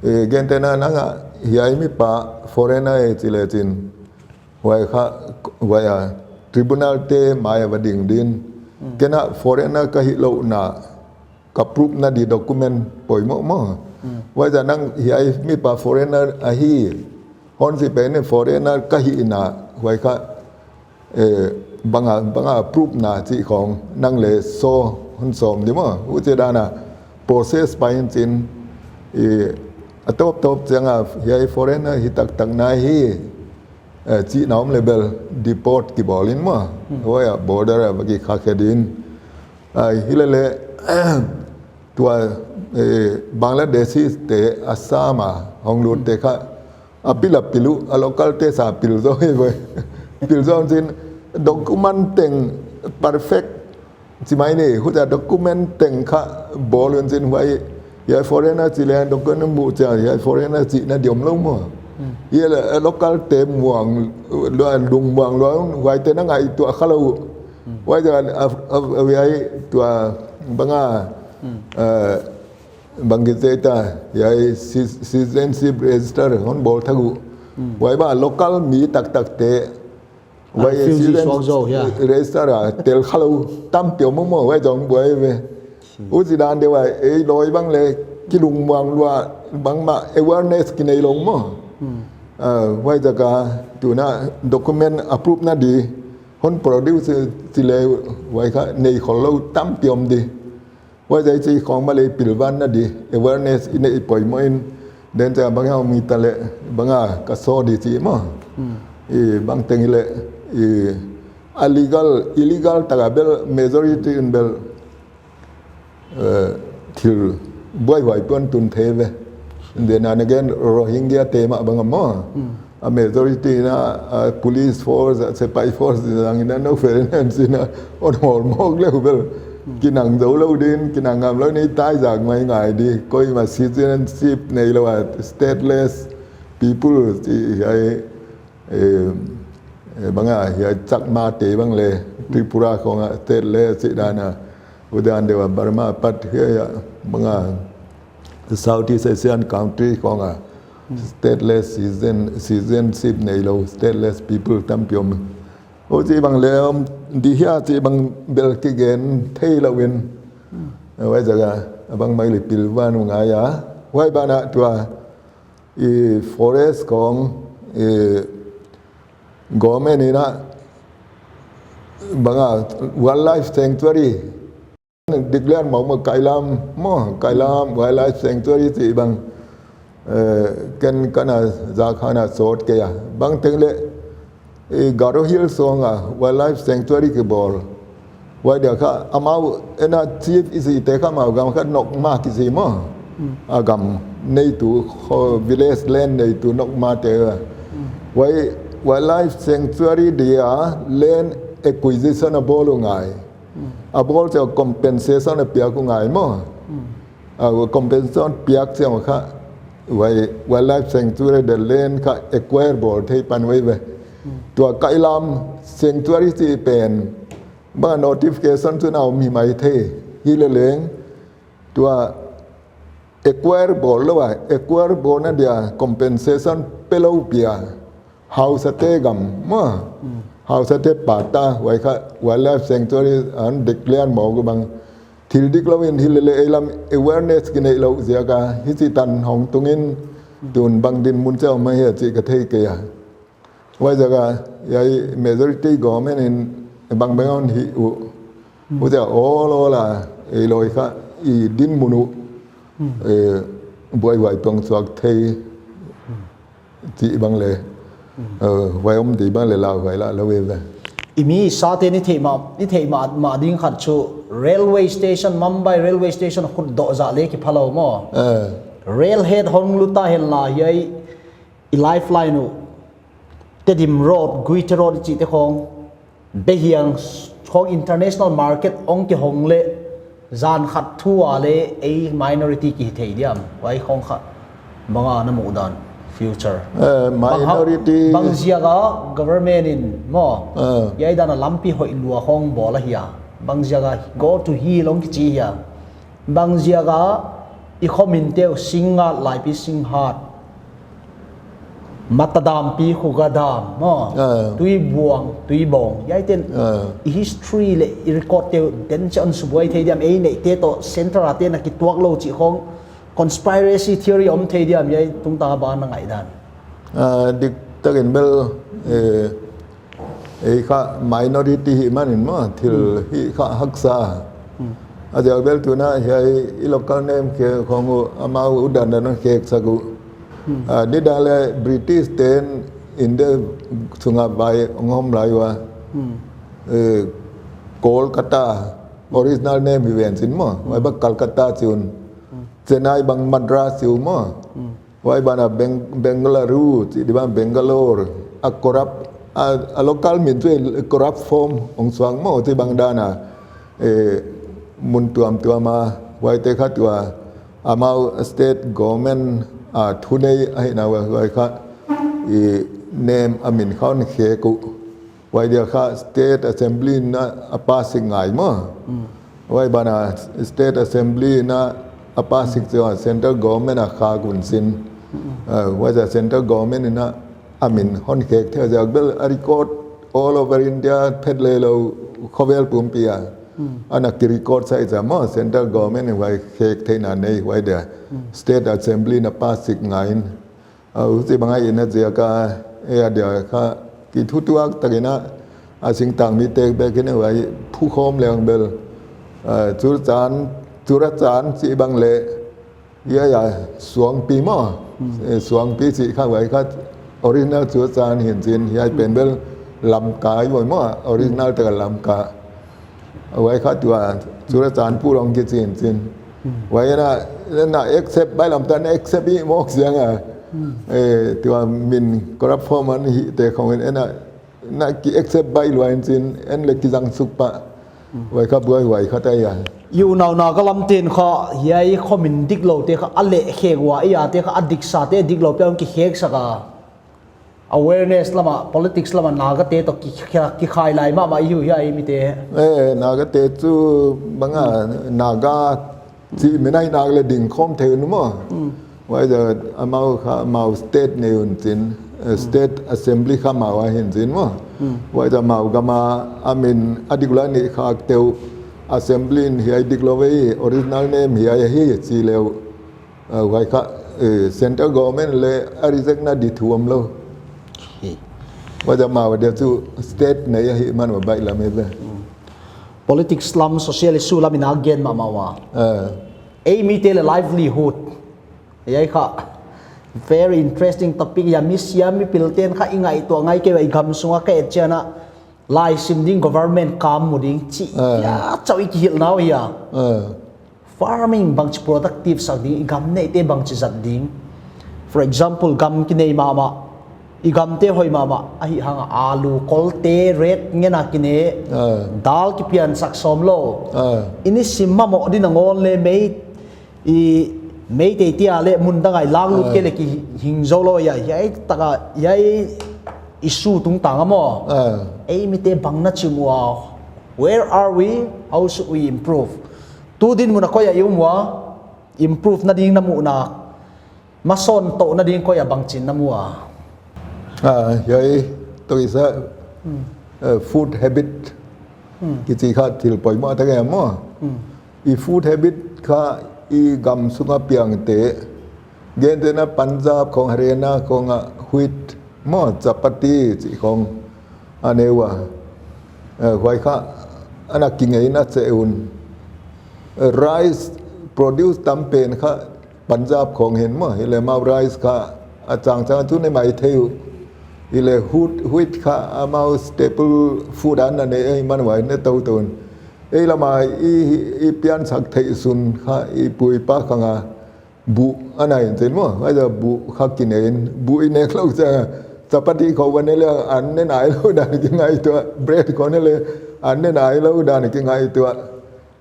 Eh, gentehna nang a hiai mipa foreigner e chi le chin, huai kha, huai a tribunal te mai a va ding din. Ken a foreigner ka hihlouhna ka prove na di document poimoh maw. Huai ziak nang hiai mipa foreigner ahi, hon chi pen in foreigner ka hihna, huai kha, eh, bang a, bang a prove na chih khawng nang le show hon sawm di maw. Huchi dan a process pai in chin, eh, a tawptawp chiang a hiai foreigner hi taktak na hi, eh, chihna om le bel deport kibawl in maw. Huai a border a va kikhakhe din. Ai, hi le le, tua, eh, Bangladeshi te Assam a hong lut te kha, a pil a pil uh, a local te sa pil zaw hi ve. Pil zaw chin document teng perfect chi mai ni, huchi a document teng kha bawl un chin huai, hiai foreigner chi le document mu chia, hiai foreigner chihna di omlou maw. Hiai le, eh, local te muang lua, lungmuang lua, huaite na ngaihtuah khalou. Huai ziak a, a, a, hiai tua bang a, eh, bang kichi ta, hiai ci-, citizenship register hon bawl thak uh. Huai bang a local mi taktak te, huai refugee citizen suak zaw hia, register a tel khalou tampi om maw, huai zong buai ve. Huchi dan deuh a, ei lawi bang le kilungmuang lua, bangmah awareness kinei lou maw. Ah, huai ziak a tuna document approve na di hon produce chi le, huai kha nei khollou tampi om di. Huai ziak chi khawng mah le pilvan na di, awareness i neih poimoh in, den cha bang a mi ta le, bang a ka show di chi maw. I bang teng le, i a legal, illegal tak a bel majority in bel, eh, thil buaihuai peuh tun thei ve. Then and again, Rohingya te mah bang a maw. A majority na, a police force, a sepai force, zang in a no fair in a, hon hawl mawk le uh bel. Kinang zou lou din, kinang ngam lou ni tai zak mai ngai di. Koimah citizenship neilou a, stateless people, chi hiai, eh, eh, bang a, hiai Chakma te bang le, Tripura khawng a stateless chi dan a. Hudan deuh a Burma pat hiai a, bang a, Southeast Asian country khawng a stateless citizen, citizenship neilou, stateless people tampi om. Huchi bang le om di hia chi bang bel kigen theilou in. Huai ziak a, bang mai le pilvan uh ngai a. Huai ban a tua, i forest khawng, i government in a, bang a wildlife sanctuary declare maw maw, Kailam maw, Kailam Wildlife Sanctuary chi bang, eh, ken kana za khana sawt kei a. Bang teng le, eh, Garo Hills khawng a wildlife sanctuary kibawl. Huai dia kha, amau ena chief i chihte kha amau gam kha Nokma kichi maw. A gam neitu, kho village land neitu Nokma te. Wai, wildlife sanctuary dia land acquisition a bawl uh ngai. A bawl chiang compensation a piak uh ngai maw. A compensation piak chiang kha, wai, wildlife sanctuary dia land kha acquire bawl thei pan uh ve. Tua Kailam sanctuary chih pen bang notification chu na om hi maithei. Hileleng tua acquire bawl lou a, acquire bawlna dia compensation pelou pia. Hausate gam maw. Hausate patta, huai kha wildlife sanctuary a declare mawk uh bang. Thil diklou in hilele ei lam awareness kinei lou ziak a, hichi tan hong tung in tun bang dinmun chiang mah hia chih ka thei kei a. Huai ziak a, hiai majority government in bangbang hon hih uh. Huchia awl awl a, ei loi kha, i dinmun uh, eh, buaihuai tuang suak thei, chih bang le, eh, huai om di bang le lauhuai lah lou ve. I mi sate ni theih mah, ni theih mah, mah ding khat chu railway station, Mumbai railway station khut doh zah le kiphalou maw. Eh. Rail head hong lut ta henla hiai i lifeline uh, Tedim Road, Guite Road chihte khong, Behiang khong international market hong kihong le, zan khat thu a le ei minority kihithei diam, huai khong kha. Bang a na muh dan, future. Eh, bang ha-, minority. Bang ziak a government in maw. Eh. Hiai dan a lampi hoih lua khong bawl a hia. Bang ziak a go to hill hong kichi hia. Bang ziak a i khominte uh Singngat, Laipi Singhat, Matadampi, Khuga Dam, maw. Ah. Tuibuang, Tuibong. Hiaiten, ah, i history leh i record te uh den chiah hon subuai thei diam, ei neihte toh centre a te na kituak lou chih khong conspiracy theory om thei diam, hiai tungtang a bang na ngaihdan. Ah, diktak in bel, eh, ei kha minority hih manin maw, thil hih kha haksa. A ziak bel tuna hiai i local name khek khong uh, amau uh dan dan khek sak uh. Ah, nidang le British ten India sunga vai hong om lai ua. Eh, Kolkata, original name hi ven chin maw, huai bang Calcutta chi un. Chennai bang Madras chi uh maw. Huai ban a Beng-, Bengaluru, chih di ban Bangalore, a corrupt, a, a local min chu corrupt form hong suak maw, chih bang dan a, eh, mun tuamtuam a, huaite kha tua, amau state government a thunei ahihna huai, huai kha, i name a min kha hon khek uh. Huai dia kha State Assembly in a pass sik ngai maw. Huai ban a State Assembly in a pass sik chiang a Central Government a khak un chin. Eh, huai dia Central Government in a a min hon khek thei ziak bel a record all over India phet le lou khovel pumpi a. Ana ki record sai cha maw Central Government in huai khek theihna nei huai dia. State Assembly in a pass sik ngai in. A, huchi bang a hihna ziak a, eh, a dia kha, kithutuak takin a, a singtang mite bek in huai phukhawm leng bel, eh, Churachan, Churachan chih bang le, hiai a, Suangpi maw, eh, Suangpi chih kha huai kha, original Churachan hi'n chin, hiai pen bel Lamka hi maw, original tak a Lamka. Huai kha tua, Churachandpur hong kichi in chin. Huai na, na accept baih lam tan, accept i mawk ziak a. Eh, tua min corrupt form hon hihte khong in, na, na ki accept baih lua in chin, en le kizang suk pah. Huai kha buaihuai kha ta hia. Unau Naga lam ten kha, hiai khomin dikloute kha, a leh khek ua, hiaite kha, a diksate diklou pen kikhek sak a. Awareness lam a, politics lam a Naga te toh ki, ki, kikhai lai mahmah i hi uh hia ei mite. Eh, Naga te chu bang a, Naga chih min a hi nak le ding khawm thei un maw. Huai dia amau kha, amau state nei un chin, eh, state assembly kha amau a hi'n chin maw. Huai dia amau gam a, a min a dik lua nih khakte uh assembly in hiai diklou ve, original name hiai hi chi le uh. Ah, huai kha, eh, central government le a reject na di thu omlou. Hi. Huai dia amau dia chu state nei ahih man ua baihlam hi ve. Politics lam, social issue lam in a gen mahmah ua. Ah. Ei mite le livelihood. Hiai kha very interesting topic hia, mi sia mipil ten kha i ngaihtuah ngai kei ua, i gam sunga ka et chiang a laisim ding, government kam mu ding chih. Ah. Hia chauh i kihilhna uh hia. Ah. Farming bangchi productive sak ding, i gam neite bangchi zat ding. For example, gam kinei mahmah, I gamte hoih mahmah ahih hang a, alu kolte rate ngen a kine, Ah. dal kipian sak sawm lou. Ah. I nisim mahmah ding a ngawn le mei, i mei tei tia le mun dang a i lak lut Ah. kei le kihing zou lou a, hiai taka, hiai issue tungtang a maw. Ah. Ei mite bang na chim ua, where are we? How should we improve? Tu dinmun a koi a i om ua, improve na ding na muhna, masawn tou na ding koi a bangchin na mu a. Ah, hiai, toh i sa, Hmm. eh, food habit. Hmm. Kichi kha thil poimoh tak e maw. Hmm. I food habit kha i gam sunga piangte. Gentehna Punjab khong, Haryana khong a wheat maw, chapati chih khong a nei ua. Eh, huai kha ana kingeina chih un. Eh, rice produce tam pen kha Punjab khong hi'n maw, hileh amau rice kha a changchang tu nei mai thei uh. Hileh wheat, wheat kha amau staple food ana nei ahihman huai nei toutou un. Ei lam a i, i piansak theih sun kha i pu i pa khang a buh ana nei in chin maw. Huai a buh kha kinei in, buh i nek lou chiang a chapati khong va nei le an ne nai lou dan kingaihtuah, bread khong nei le an ne nai lou dan kingaihtuah.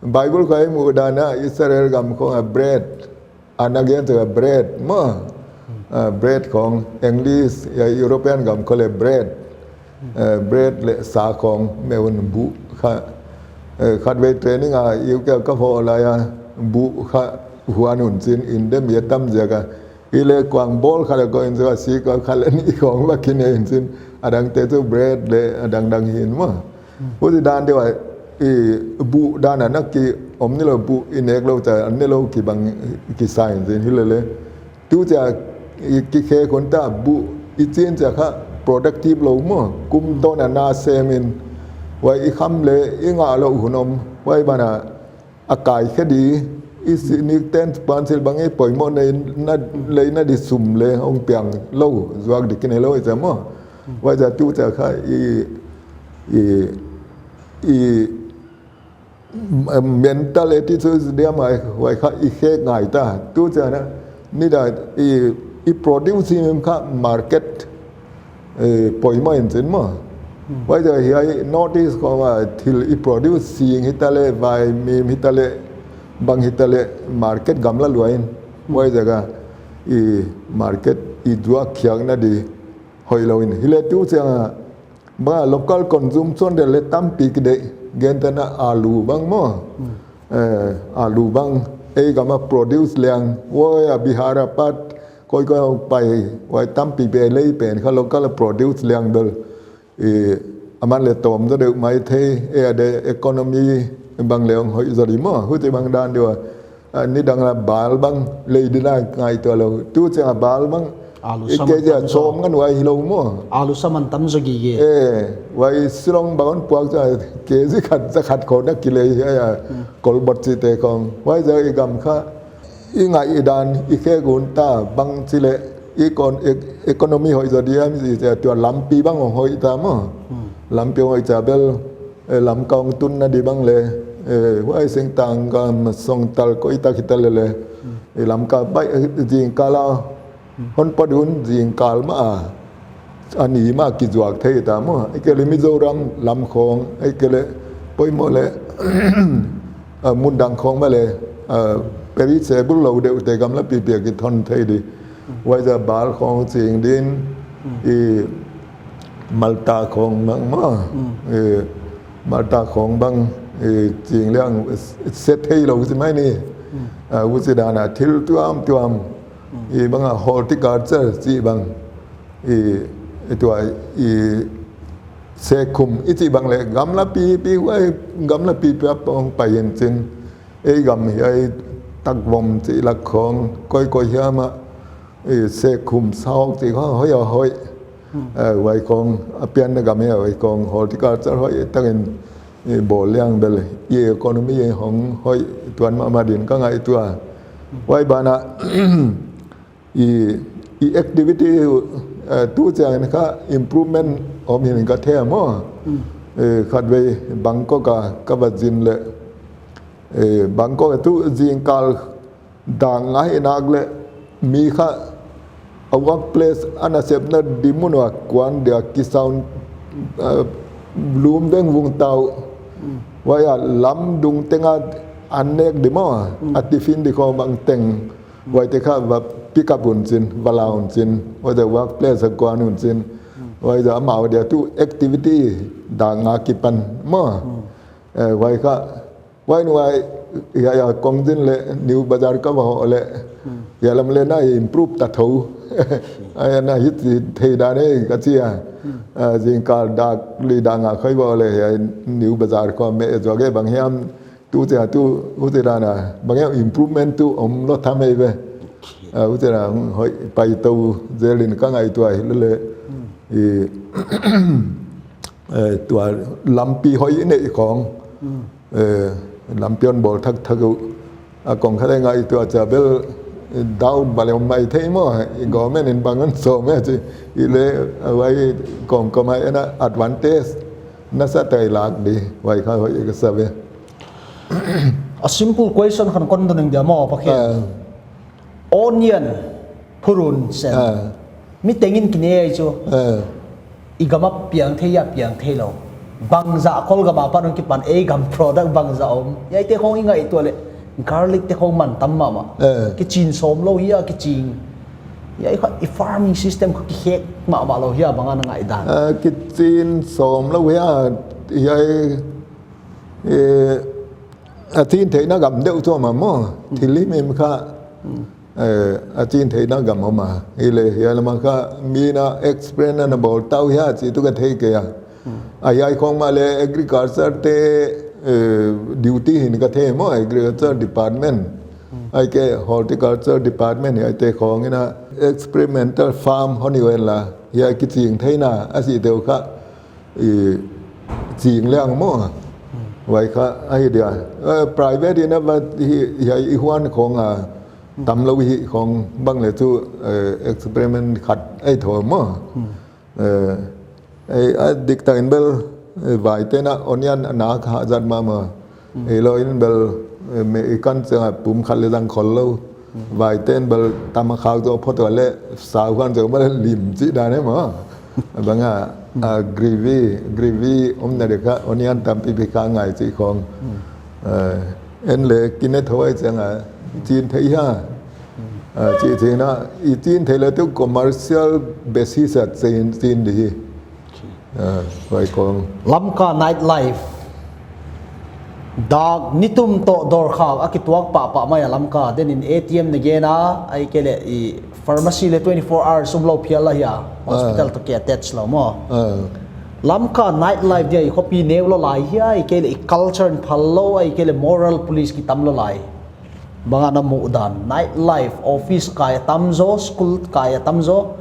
Bible khong i muh dan a Israel gam khong a bread, ana gen chiang a bread maw. Ah, bread khong English, ya European gam khong le bread. Eh, bread le sa khong, mei un buh kha. Eh, khatvei training a, U K ka phoh lai a, buh kha huan un chin, in dem ya tam ziak a. Hileh kuang bawl kha le ko in ziak a si ko kha le ni khong va kinei in chin. A dangte chu bread le a dangdang hi'n maw. Huchi dan deuh a, i buh dan a na ki om ni lou buh i nek lou chiang a, an ne lou kibang kisa in chin hilele. Tu chiang a i kikhek un ta buh i chin chiang a kha productive lou maw. Kum tawn a na sem in. Huai i kham le i ngah lou hun om. Huai ban a a kai khe di, i si nik ten puan sil bang i poimoh nei na, lei na di sum le hong piang lou, zuak di kinei lou i chiang maw. Huai a tu chiang a kha i, i, i, mental attitude dia mai, huai kha i khek ngai ta. Tu chiang a, ni da i, i produce himhim kha market, eh, poimoh in chin maw. Huai a hiai North East khong a thil i produce sing hita le, vai mim hita le, bang hita le, market gamla lua in. Huai a ka i market i zuak khiak na di hoih lou in. Hileh tu chiang a, ba local consumption deuh le tampi kideih, gentehna alu bang maw. Eh, alu bang, ei gam a produce liang, huai a Bihar a pat, koi koi a pai, huai tampi be lei pen, kha local a produce liang bel. I, aman le tawm zaw deuh mai thei, ei a de economy bang le hong hoih zaw di maw, huchi bang dan deuh a. Ah, nidang a bal bang lei di lai ngaihtuah lou. Tu chiang a bal bang, Alu i sa man kei a tam zaw. Sawm ngan huai hi lou maw. Alu sa man tam zaw gige. Eh, huai Shillong bang hon puak chiang a kg khat za khat khong na kilei hiai a. Kolbot chihte khong. Huai a i gam kha i ngaih i dan i khek un ta bang chih le i kon, e-, economy hoih zaw diam i chih tua lampi bang hoih ta maw. Lampi hoih chiang bel, eh, Lamka hong tun na di bang le, eh, huai singtang gam song tal koi tak hita le le, eh, Lamka baih, eh, zingkal a hon pawt un zingkal mah a, a ni mah kizuak thei ta maw. Ei kei le Mizoram lam khong, ei kei le poimoh le, ah, mun dang khong mah le, ah, perishable lou deuh te gamla pipi a kithon thei di. Huai a bal khong ching din, i Malta khong bang maw. I Malta khong bang, i ching liang se thei lou si mai ni. Ah, huchi dan a thil tuamtuam. I bang a horticulture chih bang. I, i tua, i sekhum, i chih bang le, gamla pipi, huai, gamla pipi a hong pai in chin. Ei gam hiai takvom chih lak khong, koi koi hiam a, i sekhum sauk chih khong, hoih a hoih. Eh, huai khong, a pianna gam hiai huai khong, horticulture hoih, takin, i bawl liang bel, i economy hong hoih, tuan mahmah din ka ngaihtuah. Huai ban a, i, i activity, eh, tu chiang in kha improvement om hi'n ka thei maw. Eh, khatvei Bangkok a ka va zin le, eh, Bangkok a tu zingkal dang ngai nak le mi kha a workplace a nasepna di mun ua kuan dia ki sound, uh, lum veng vung tau. Huai a lam dung tenga an nek di maw, a tiffin di khawng bang teng. Huaite kha va pick up un chin, va la un chin. Huaite workplace a kuan un chin. Huaite amau dia tu activity dak nga kipan maw. Eh, huai kha, huai nuai, ya, ya, kong zin le, New Bazar ka va hoh le, ya lam le na improve ta tho. Ai na hit, hit thei dan e, ka chi a. Ah, zingkal dak li dak nga khai va hoh le, ya New Bazar ko me e zo ge bang hiam, tu chia tu, u te dan a, bang hiam improvement tu om lou tham e ve. Ah, u te dan, hmm, hoih, pai tou zel in ka ngaihtuah hi le le. I, eh, tua lampi hoih nei khawng. Eh, lampi hon bawl thak thak uh. A kong khat ngaihtuah chia bel, eh, doubt bang le om maithei maw. I government in bang hon sawm e chi. I le, eh, huai kawmkawm ah ana advantage nasa tai lak di. Huai kha hoih ka sa ve. A simple question khat kon dong ning dia maw, Pakhen. Ah. Onion, phurun sen. Ah. Mi tengin ki nei chu. Ah. I gam a piang thei a piang thei lou. Bangzah Kawl gam apan hong kipan, ei gam product bangzah om. Hiaite khawng i ngaihtuah le, garlic te khawng man tam mahmah. Ah. Kichin sawm lou hia, kichin. Hiai kha i farming system kha kikhek mahmah lou hia bang a na ngaihdan. Ah, kichin sawm lou hia, hiai, eh, a chin theihna gam deuh chu mah maw. Thil himhim kha, eh, a chin theihna gam om a. Hi le, hiai lam a kha, mi na explain na bawl tau hia, chi tu ka thei kei a. A hiai khawng mah le agriculture te, eh, duty hi'n ka thei maw, agriculture department. Ahihkeileh horticulture department hiaite khawng in a experimental farm hon hi ven la. Hiai kiching theihna, a si deuh kha, i ching liang maw. Huai kha, ahi dia. Eh, private in a va hi, hiai i huan khawng a, tam lou hi khawng bang le chu, eh, experiment khat ei tho maw. Eh, ei, a dik tak in bel, eh, vaite na onion a nak hah zat mahmah. Ei lou in bel, eh, me i kan chang a pum khat le zang khol lou. Vaite in bel tam a khak zo phot le sau khan zo bel lim chi dan e maw. Bang a, a gravy, gravy om na de kha onion tampi pi kha ngai chi khawng. Eh, en le kine thawai chang a chin thei hia. Ah, chi, chi na, i chin thei le tu commercial basis a chin, chin di hi. Ah, huai khawng. Lamka nightlife. Dak nitum toh dawr khak a kituak pahpah mai a Lamka. Den in A T M na gen a, ahihkeileh i pharmacy le twenty-four hours um lou phial la hia. Hospital toh ki attach lou maw. Ah. Lamka nightlife dia i khopi neu lou lai hia, ahihkeileh i culture in phal lou, ahihkeileh moral police ki tam lou lai. Bang a na muh dan, nightlife, office kai a tam zaw, school kai a tam zaw.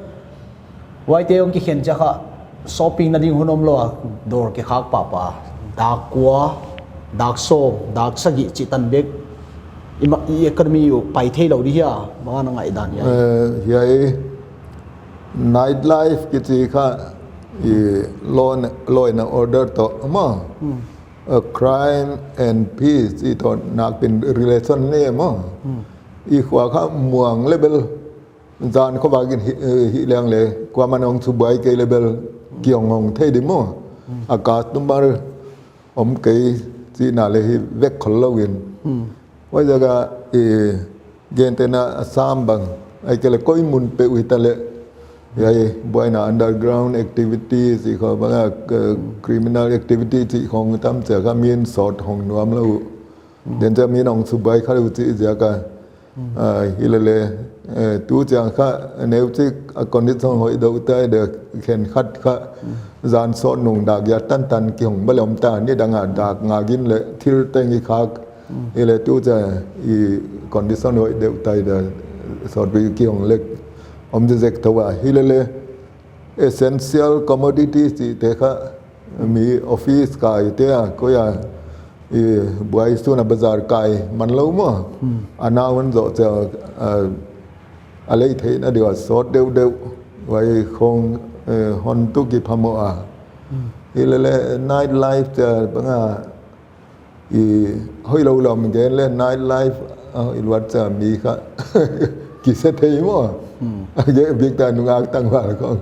Huaite hong kikhen chia kha, shopping na ding hun om lou a, dawr kikhak pahpah. Dak kua, dak sawm, dak sagih chih tan bek. I ma-, i economy uh pai thei lou di hia, bang a na ngaihdan hia. Eh, hiai nightlife kichi kha, i law and, law and order toh, maw. Hmm. A crime and peace i toh nak pen relation nei maw. Hmm. I khua kha muang le bel zan khovak in hi, eh, hi liang le kuaman hong subuai kei le bel kihong hong thei di maw. Hmm. A customer om kei chihna le hi vek khol lou in. Hmm. Huai zak a, eh, gente na Assam bang, ahihkeileh koi mun peuh hita le, hiai buaina underground activity chih khawng bang a, eh, criminal activity chih khawng tam chia kha min sawt hong nuam lou. Den chia min hong subuai kha lou chih ziak a. Ah, hi le le, eh, tu chiang kha, neu chik a condition hoih deuh tai de khen khat kha, zan sawt nung dak giat tan tan kihong bel om ta, nidang a dak nga gin le thil teng i khak, hi le tu chia i condition hoih deuh tai de sawt bi kihong le om zek zek thou a, hi le le, essential commodity chihte kha, mi office kai te a, koi a, i buai sun a bazar kai man lou maw. Hmm. A na hun zoh chia, a, a lei theihna di a sawt deuh deuh, huai khawng, eh, hon tu kiphamoh a. Hmm. Hi le le night life chia bang a, i hoih lou lou om gen le night life, ah, i luat chia mi kha. kise thei maw. A ge bik ta nungak tang va khong.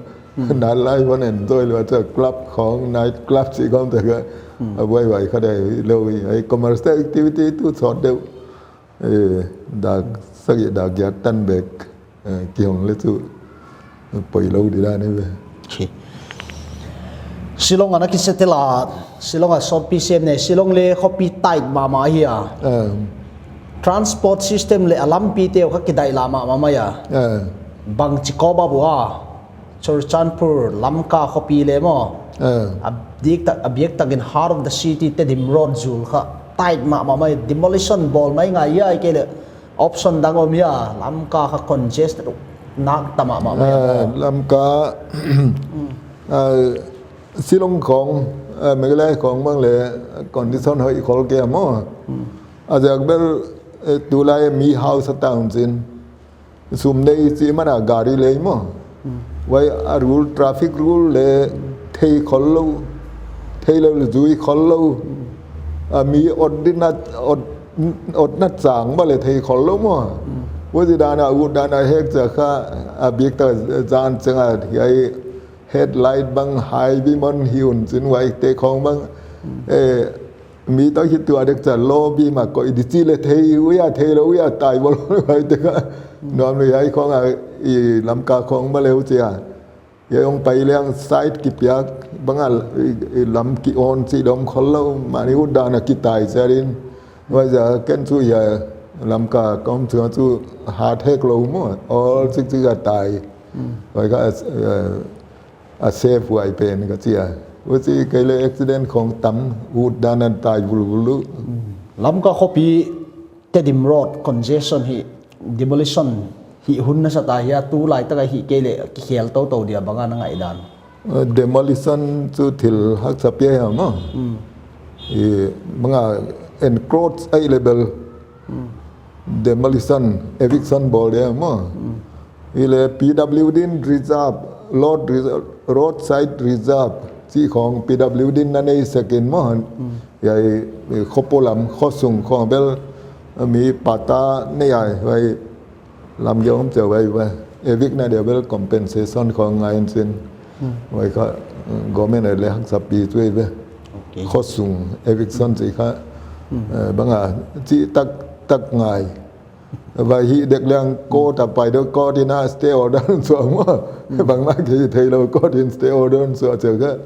Night life hon enjoy lua, chu club khong, night club chih khong te kha. A buai buai kha dai lou hi. Ai commerce te activity tu sawt deuh. Eh, dak sagih dak giat tan bek. Eh, kihong le chu poi lou di dan hi ve. Shillong ana kise tel a, Shillong a sawtpi sem ne, Shillong le khopi tight mahmah hi a. Transport system le a lampi te uh kha kidaih lah mahmah mai a. Bangchi kawm a bua, Churachandpur, Lamka khopi le maw. A dik tak, a biak tak in heart of the city Tedim Road zul kha tight mahmah mai, demolition bawl mai ngai a, ahihkeileh option dang om hia, Lamka kha congested nak ta mahmah mai a. Lamka, Shillong khong, Meghalaya khong bang le condition hoih khol kei maw. A ziak bel, tulai mi house a town chin. Sum nei chih mana gari lei maw. Huai a rule, traffic rule le thei khol lou. Thei lou le zui khol lou. A mi ot dinna, ot, otna chang bang le thei khol lou maw. Huchi dan a, ut dan a hek cha kha, a bik ta zan chang a hiai headlight bang hai bi mon hi un chin huai te khong bang. Eh, mi toh hi tua dek cha lou bi ma koih di chih le thei ui a, thei lou ui a, tai bol huai te kha. Nuam lou hiai khong a, i Lamka khong bang le huchi a. Hiai hong pai leng side kipiak bang a, i, i lam ki on chih dom khol lou, mani ut dan a kitai cha din. Huai cha ken chu hiai Lamka khong chu chu hat hek lou maw, ol chik chik a tai. Huai kha, eh, a safe huai pen ka chi a. Huchi kei le accident khong tam, ut dan a tai vul vul lou. Lamka khopi Tedim Road congestion hi demolition hi hun nasa ta hia, tulai tak a hihkeileh kikhel tou tou dia bang a na ngaihdan. Eh, demolition chu thil haksa pi a hia maw. I bang a encroach ai level. Demolition, eviction bawl dia maw. Ile P W D in reserve, road reserve, roadside reserve chih khong P W D in na nei sek in maw. Hiai, eh, khopo lam, khosung khong bel, eh, mi patta nei a, huai lam giom chauh huai, huai. Evict na dia bel compensation khong ngai in chin. Huai kha, eh, government le haksa pi chu ve. Khosung eviction chih kha, eh, bang a, chih tak tak ngai. Huai hi dek liang court a pai deuh, court in a stay order suah maw. Bang mah kei thei lou, court in stay order suah chauh kha.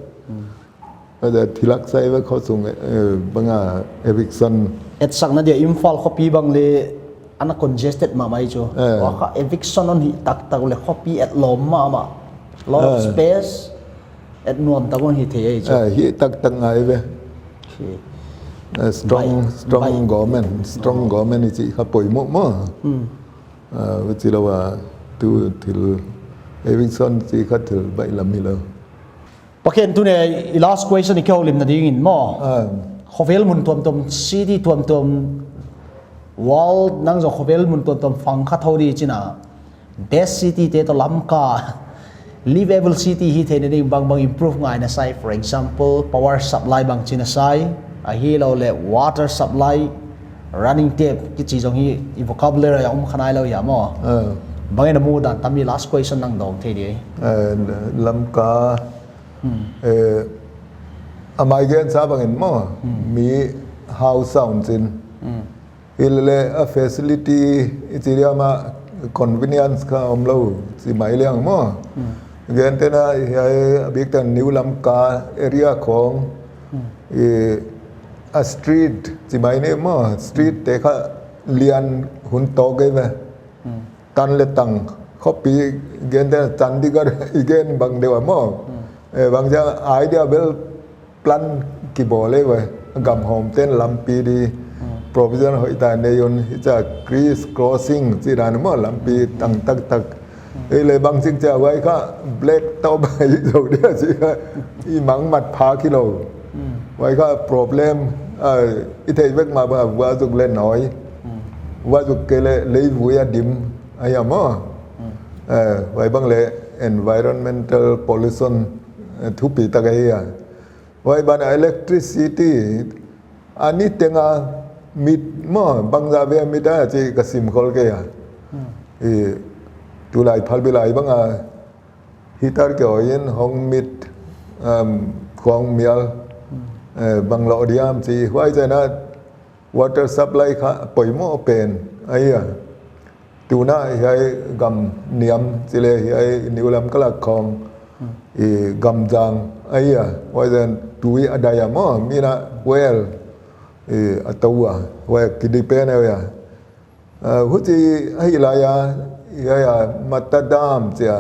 Ada thil haksa ve khosung, eh, bang a eviction. Etsakna dia Imphal khopi bang le ana congested mahmah chu. Eh. Huai kha eviction hon hih tak tak le khopi et lawm mahmah. Lot of space, et nuam tak hon hi thei ai chu. Eh, hih tak tak ngai ve. Eh, strong, strong government, strong government i chih kha poimoh maw. Eh, huchi lou a tu thil eviction chih kha thil baihlam hi lou. Pakhen, tuni i last question i kihoulimna ding in maw. Ah. Khovel mun tuamtuam, city tuamtuam, world nang zong khovel mun tuamtuam fang kha thou di chihna. Best city te toh Lamka livable city hi theihna ding bangbang improve ngai na sai. For example, power supply bangchi na sai. Ahilouleh water supply, running tap kichi zong hi i vocabulary a om kha nailou hia maw. Ah. Bangin na muh dan tam i last question nang dawng thei di. Eh, Lamka Eh, a mai gen sa bangin maw, mi hau sa un chin. Ile a facility i chi dia mah convenience kha om lou, chi mai liang maw. Gen te na hiai a bik tan New Lamka area khong, i a street chi mai ni maw, street te kha lian hun tou kei ve. Tan le tang, khopi gen te Chandigarh i gen bang deuh a maw. Eh, bang cha idea bel plan kibawl le ve, gam hawm ten lampi di, provision hoih ta nei un, hicha criss crossing chi dan maw, lampi tang tak tak. Ile bang chik cha huai kha black top hi zo dia chi kha, i mang mat pha kei lou. Huai kha problem, ah, i thei vek mah bang a vua zuk le noi. Vua zuk kei le leivui a dim, ahi a maw. Eh, huai bang le environmental pollution, eh, thupi tak ahi a. Huai ban a electricity, a ni teng a mit maw, bangzah vei a mit a chi ka sim khol kei a. I tulai phalbi lai bang a heater ke oin hong mit, um, khong mial, eh, bang lo diam chi huai zena water supply kha poimoh pen ahi a. Tuna hiai gam niam chile hiai New Lamka lak khong i gam zang ahi a. Huai zen tui a dai a maw, mina well i a tou a. Huai ki depend ahi a. Ah, huchi ahi lai a, hiai a Mata Dam chia,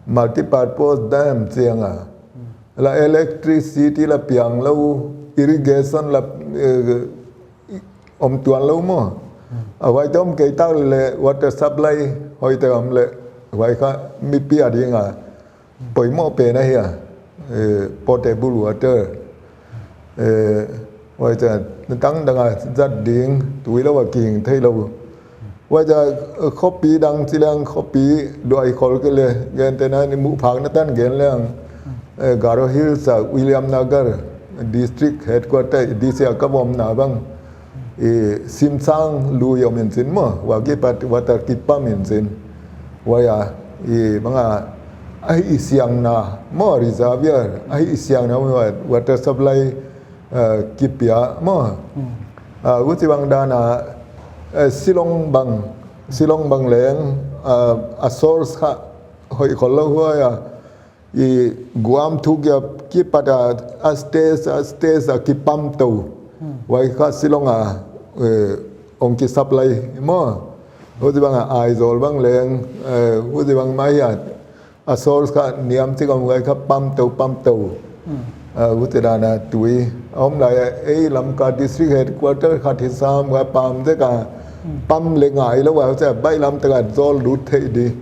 multi-purpose dam chiang a. La electricity la piang lou, irrigation la, eh, om tuan lou maw. A huai te om kei tak le water supply hoihte om le huai kha mipi a ding a poimoh pen ahi a, eh, potable water. Eh, huai te tang dang a zat ding tui lou a king thei lou. Huai te, eh, khopi dang chi leng khopi duai khol ke le gen te na ni mu phak na tan gen leng, eh, Garo Hills a William Nagar district headquarter D C a ka bawm na bang i Simsang lui om in chin maw, huai kipat water ki pump in chin. Huai a, i bang a, ahi siang na maw reservoir, ahi siang na maw water supply, eh, ki pia maw. Ah, huchi bang dan a, eh, Shillong bang, Shillong bang leng, ah, a source kha hoih khol lou huai a. I Guam thu kia kipat a, a stage, a stage a ki pump tou. Huai kha Shillong a, eh, ong ki supply maw. Huchi bang a Aizawl bang leng, eh, huchi bang mai a, a source kha niam chi kong huai kha pump tou, pump tou. Ah, huchi dan a tui. Om lai a, ei Lamka district headquarter khat hi sam huai pump te ka pump le ngai lou huai, huchi a bai lam te ka zol lut thei di.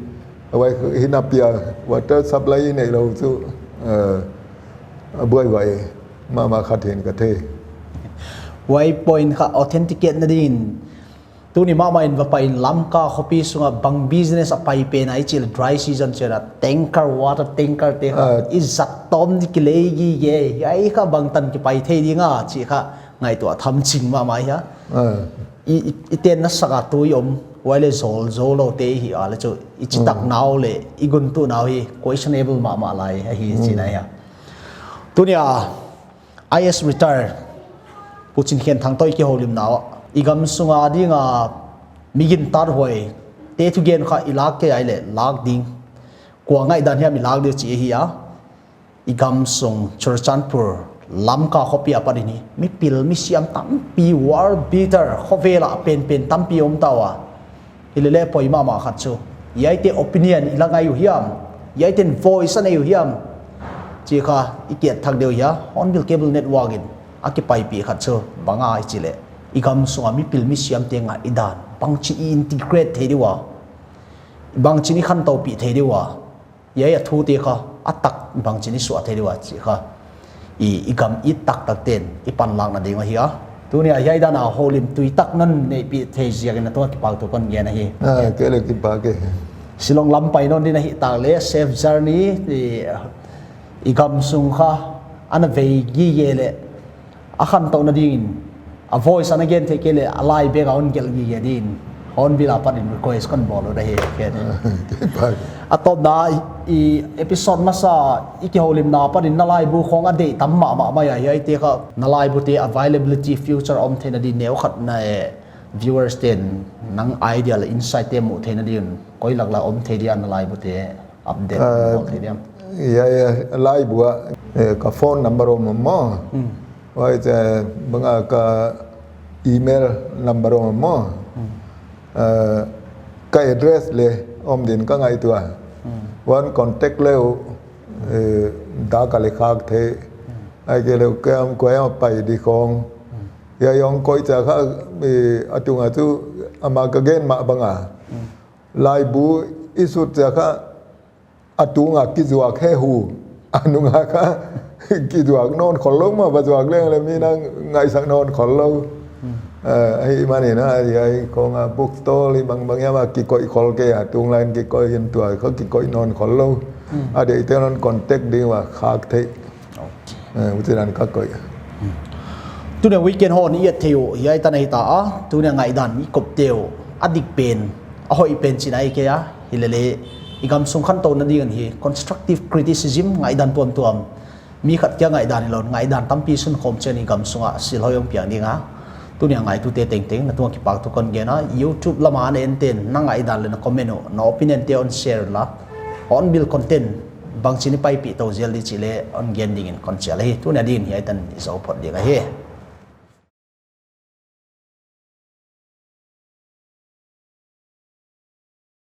Huai hi na pia water supply nei lou chu, eh, a buai huai mahmah khat hi'n ka thei. Huai point kha authenticate na ding. Tuni mahmah in va pai in Lamka khopi sunga bang business a pai pen a i chih le dry season chia tanker, water tanker te kha. Ah. I zat tawm di ki lei gige. Hiai kha bang tan ki pai thei ding a chih kha ngaihtuah tham ching mahmah hi a. Ah. I, i, i ten na sak a tui om, huai le zol, zol lou te hi a le chu, i chi tak nau le, i guntu nau hi, questionable mahmah lai, ahi chihna hi a. Tuni a, I S retire, Pu Chinkhenthang toh i kihoulimna a, i gam sunga ding a, mi gintak huai, te thugen kha i lak kei a le, lak ding, kua ngaihdan hiam i lak ding chih hi a. I gam sung Churachandpur, Lamka khopi apat in hi, mipil misiam tampi, world beater, khovel a penpen tampi om ta ua. Hi le le poimoh mahmah khat chu. Hiaite opinion i la ngai uh hiam. Hiaite'n voice a nei uh hiam. Chih kha i kiat thak deuh hi a, Hornbill Cable Network in a kipaipih khat chu. Bang a i chih le. I gam sunga mipil misiam te ngaihdan. Bangchin i integrate thei di ua. Bangchin i khantoupih thei di ua. Hiai a thute kha, a tak bangchin i suah thei di ua chih kha. I, i gam i taktak ten, i panlakna ding ahi a. Tuni a hiai dan a houlim tui tak non neihpih thei ziak in a tua kipak thu kon gen ahi. Ah, kei le kipak e. Shillong lam pai non din ahi tak le, safe journey, i, i gam sung kha, ana vei gige le, a khantouhna ding in, a voice ana gen thei kei le, a lai bek a hon gelh gige ding in, Hornbill apat in request kon bawl uh ahi, kei. Kipak. A tawpna, i, i episode masa, i kihoulimna apat in na laibu khong a deih tam mahmah mai a, hiaite kha, na laibu te availability future om theihna ding neu khat na e, viewers ten nang idea le insight te muh theihna ding, koi lak lak om thei dia na laibu te. Update. Ah, bawl thei diam? Ya, ya, laibu a, eh, ka phone number om maw. Hmm. Huai chia bang a ka email number om maw. Hmm. Ah, ka address le om din ka ngaihtuah. Hmm. Huan contact le uh, eh, dak a le khak thei. Hmm. Ahihkeileh koi a, koi a pai di khong. Hmm. Hiai hong koih chia kha, eh, a tung a chu ama ka gen mah bang a. Hmm. Laibu i sut chia kha, a tung a kizuak hi uh, a nung a kha kizuak nawn khol lou maw, va zuak leng le mi na ngaihsak nawn khol lou. Hmm. Eh, ahihman in a, hiai khong a book stall i bangbang hiam a kikoih khol kei a, tung lai in kikoih in tua kha kikoih nawn khol lou. Hmm. A deihte non contact ding ua khak thei. Okay. Eh, huchi dan ka koih. Hmm. Tuni a weekend hon i et thei uh, hiai tan ahi ta a, tuni a ngaihdan i kop te uh, a dik pen, a hoih pen chihna ahi kei a, Hilele, i gamsung khantouna ding in hi constructive criticism, ngaihdan tuamtuam, mi khat kia ngaihdan hilou, ngaihdan tampi sunkhawm chiang in i gamsung ah silhoih hong piang ding a. Tuni a ngaitute tengteng na tung ah kipahtu kon gen a, YouTube lam a na ente'n na ngaihdan leh na comment uh, na opinion te hon share la, hon build content bangchin i paipih tou zel di chih leh hon gen ding in kon chial hi. Tuni a ding in hiai tan i zou phot ding ahi.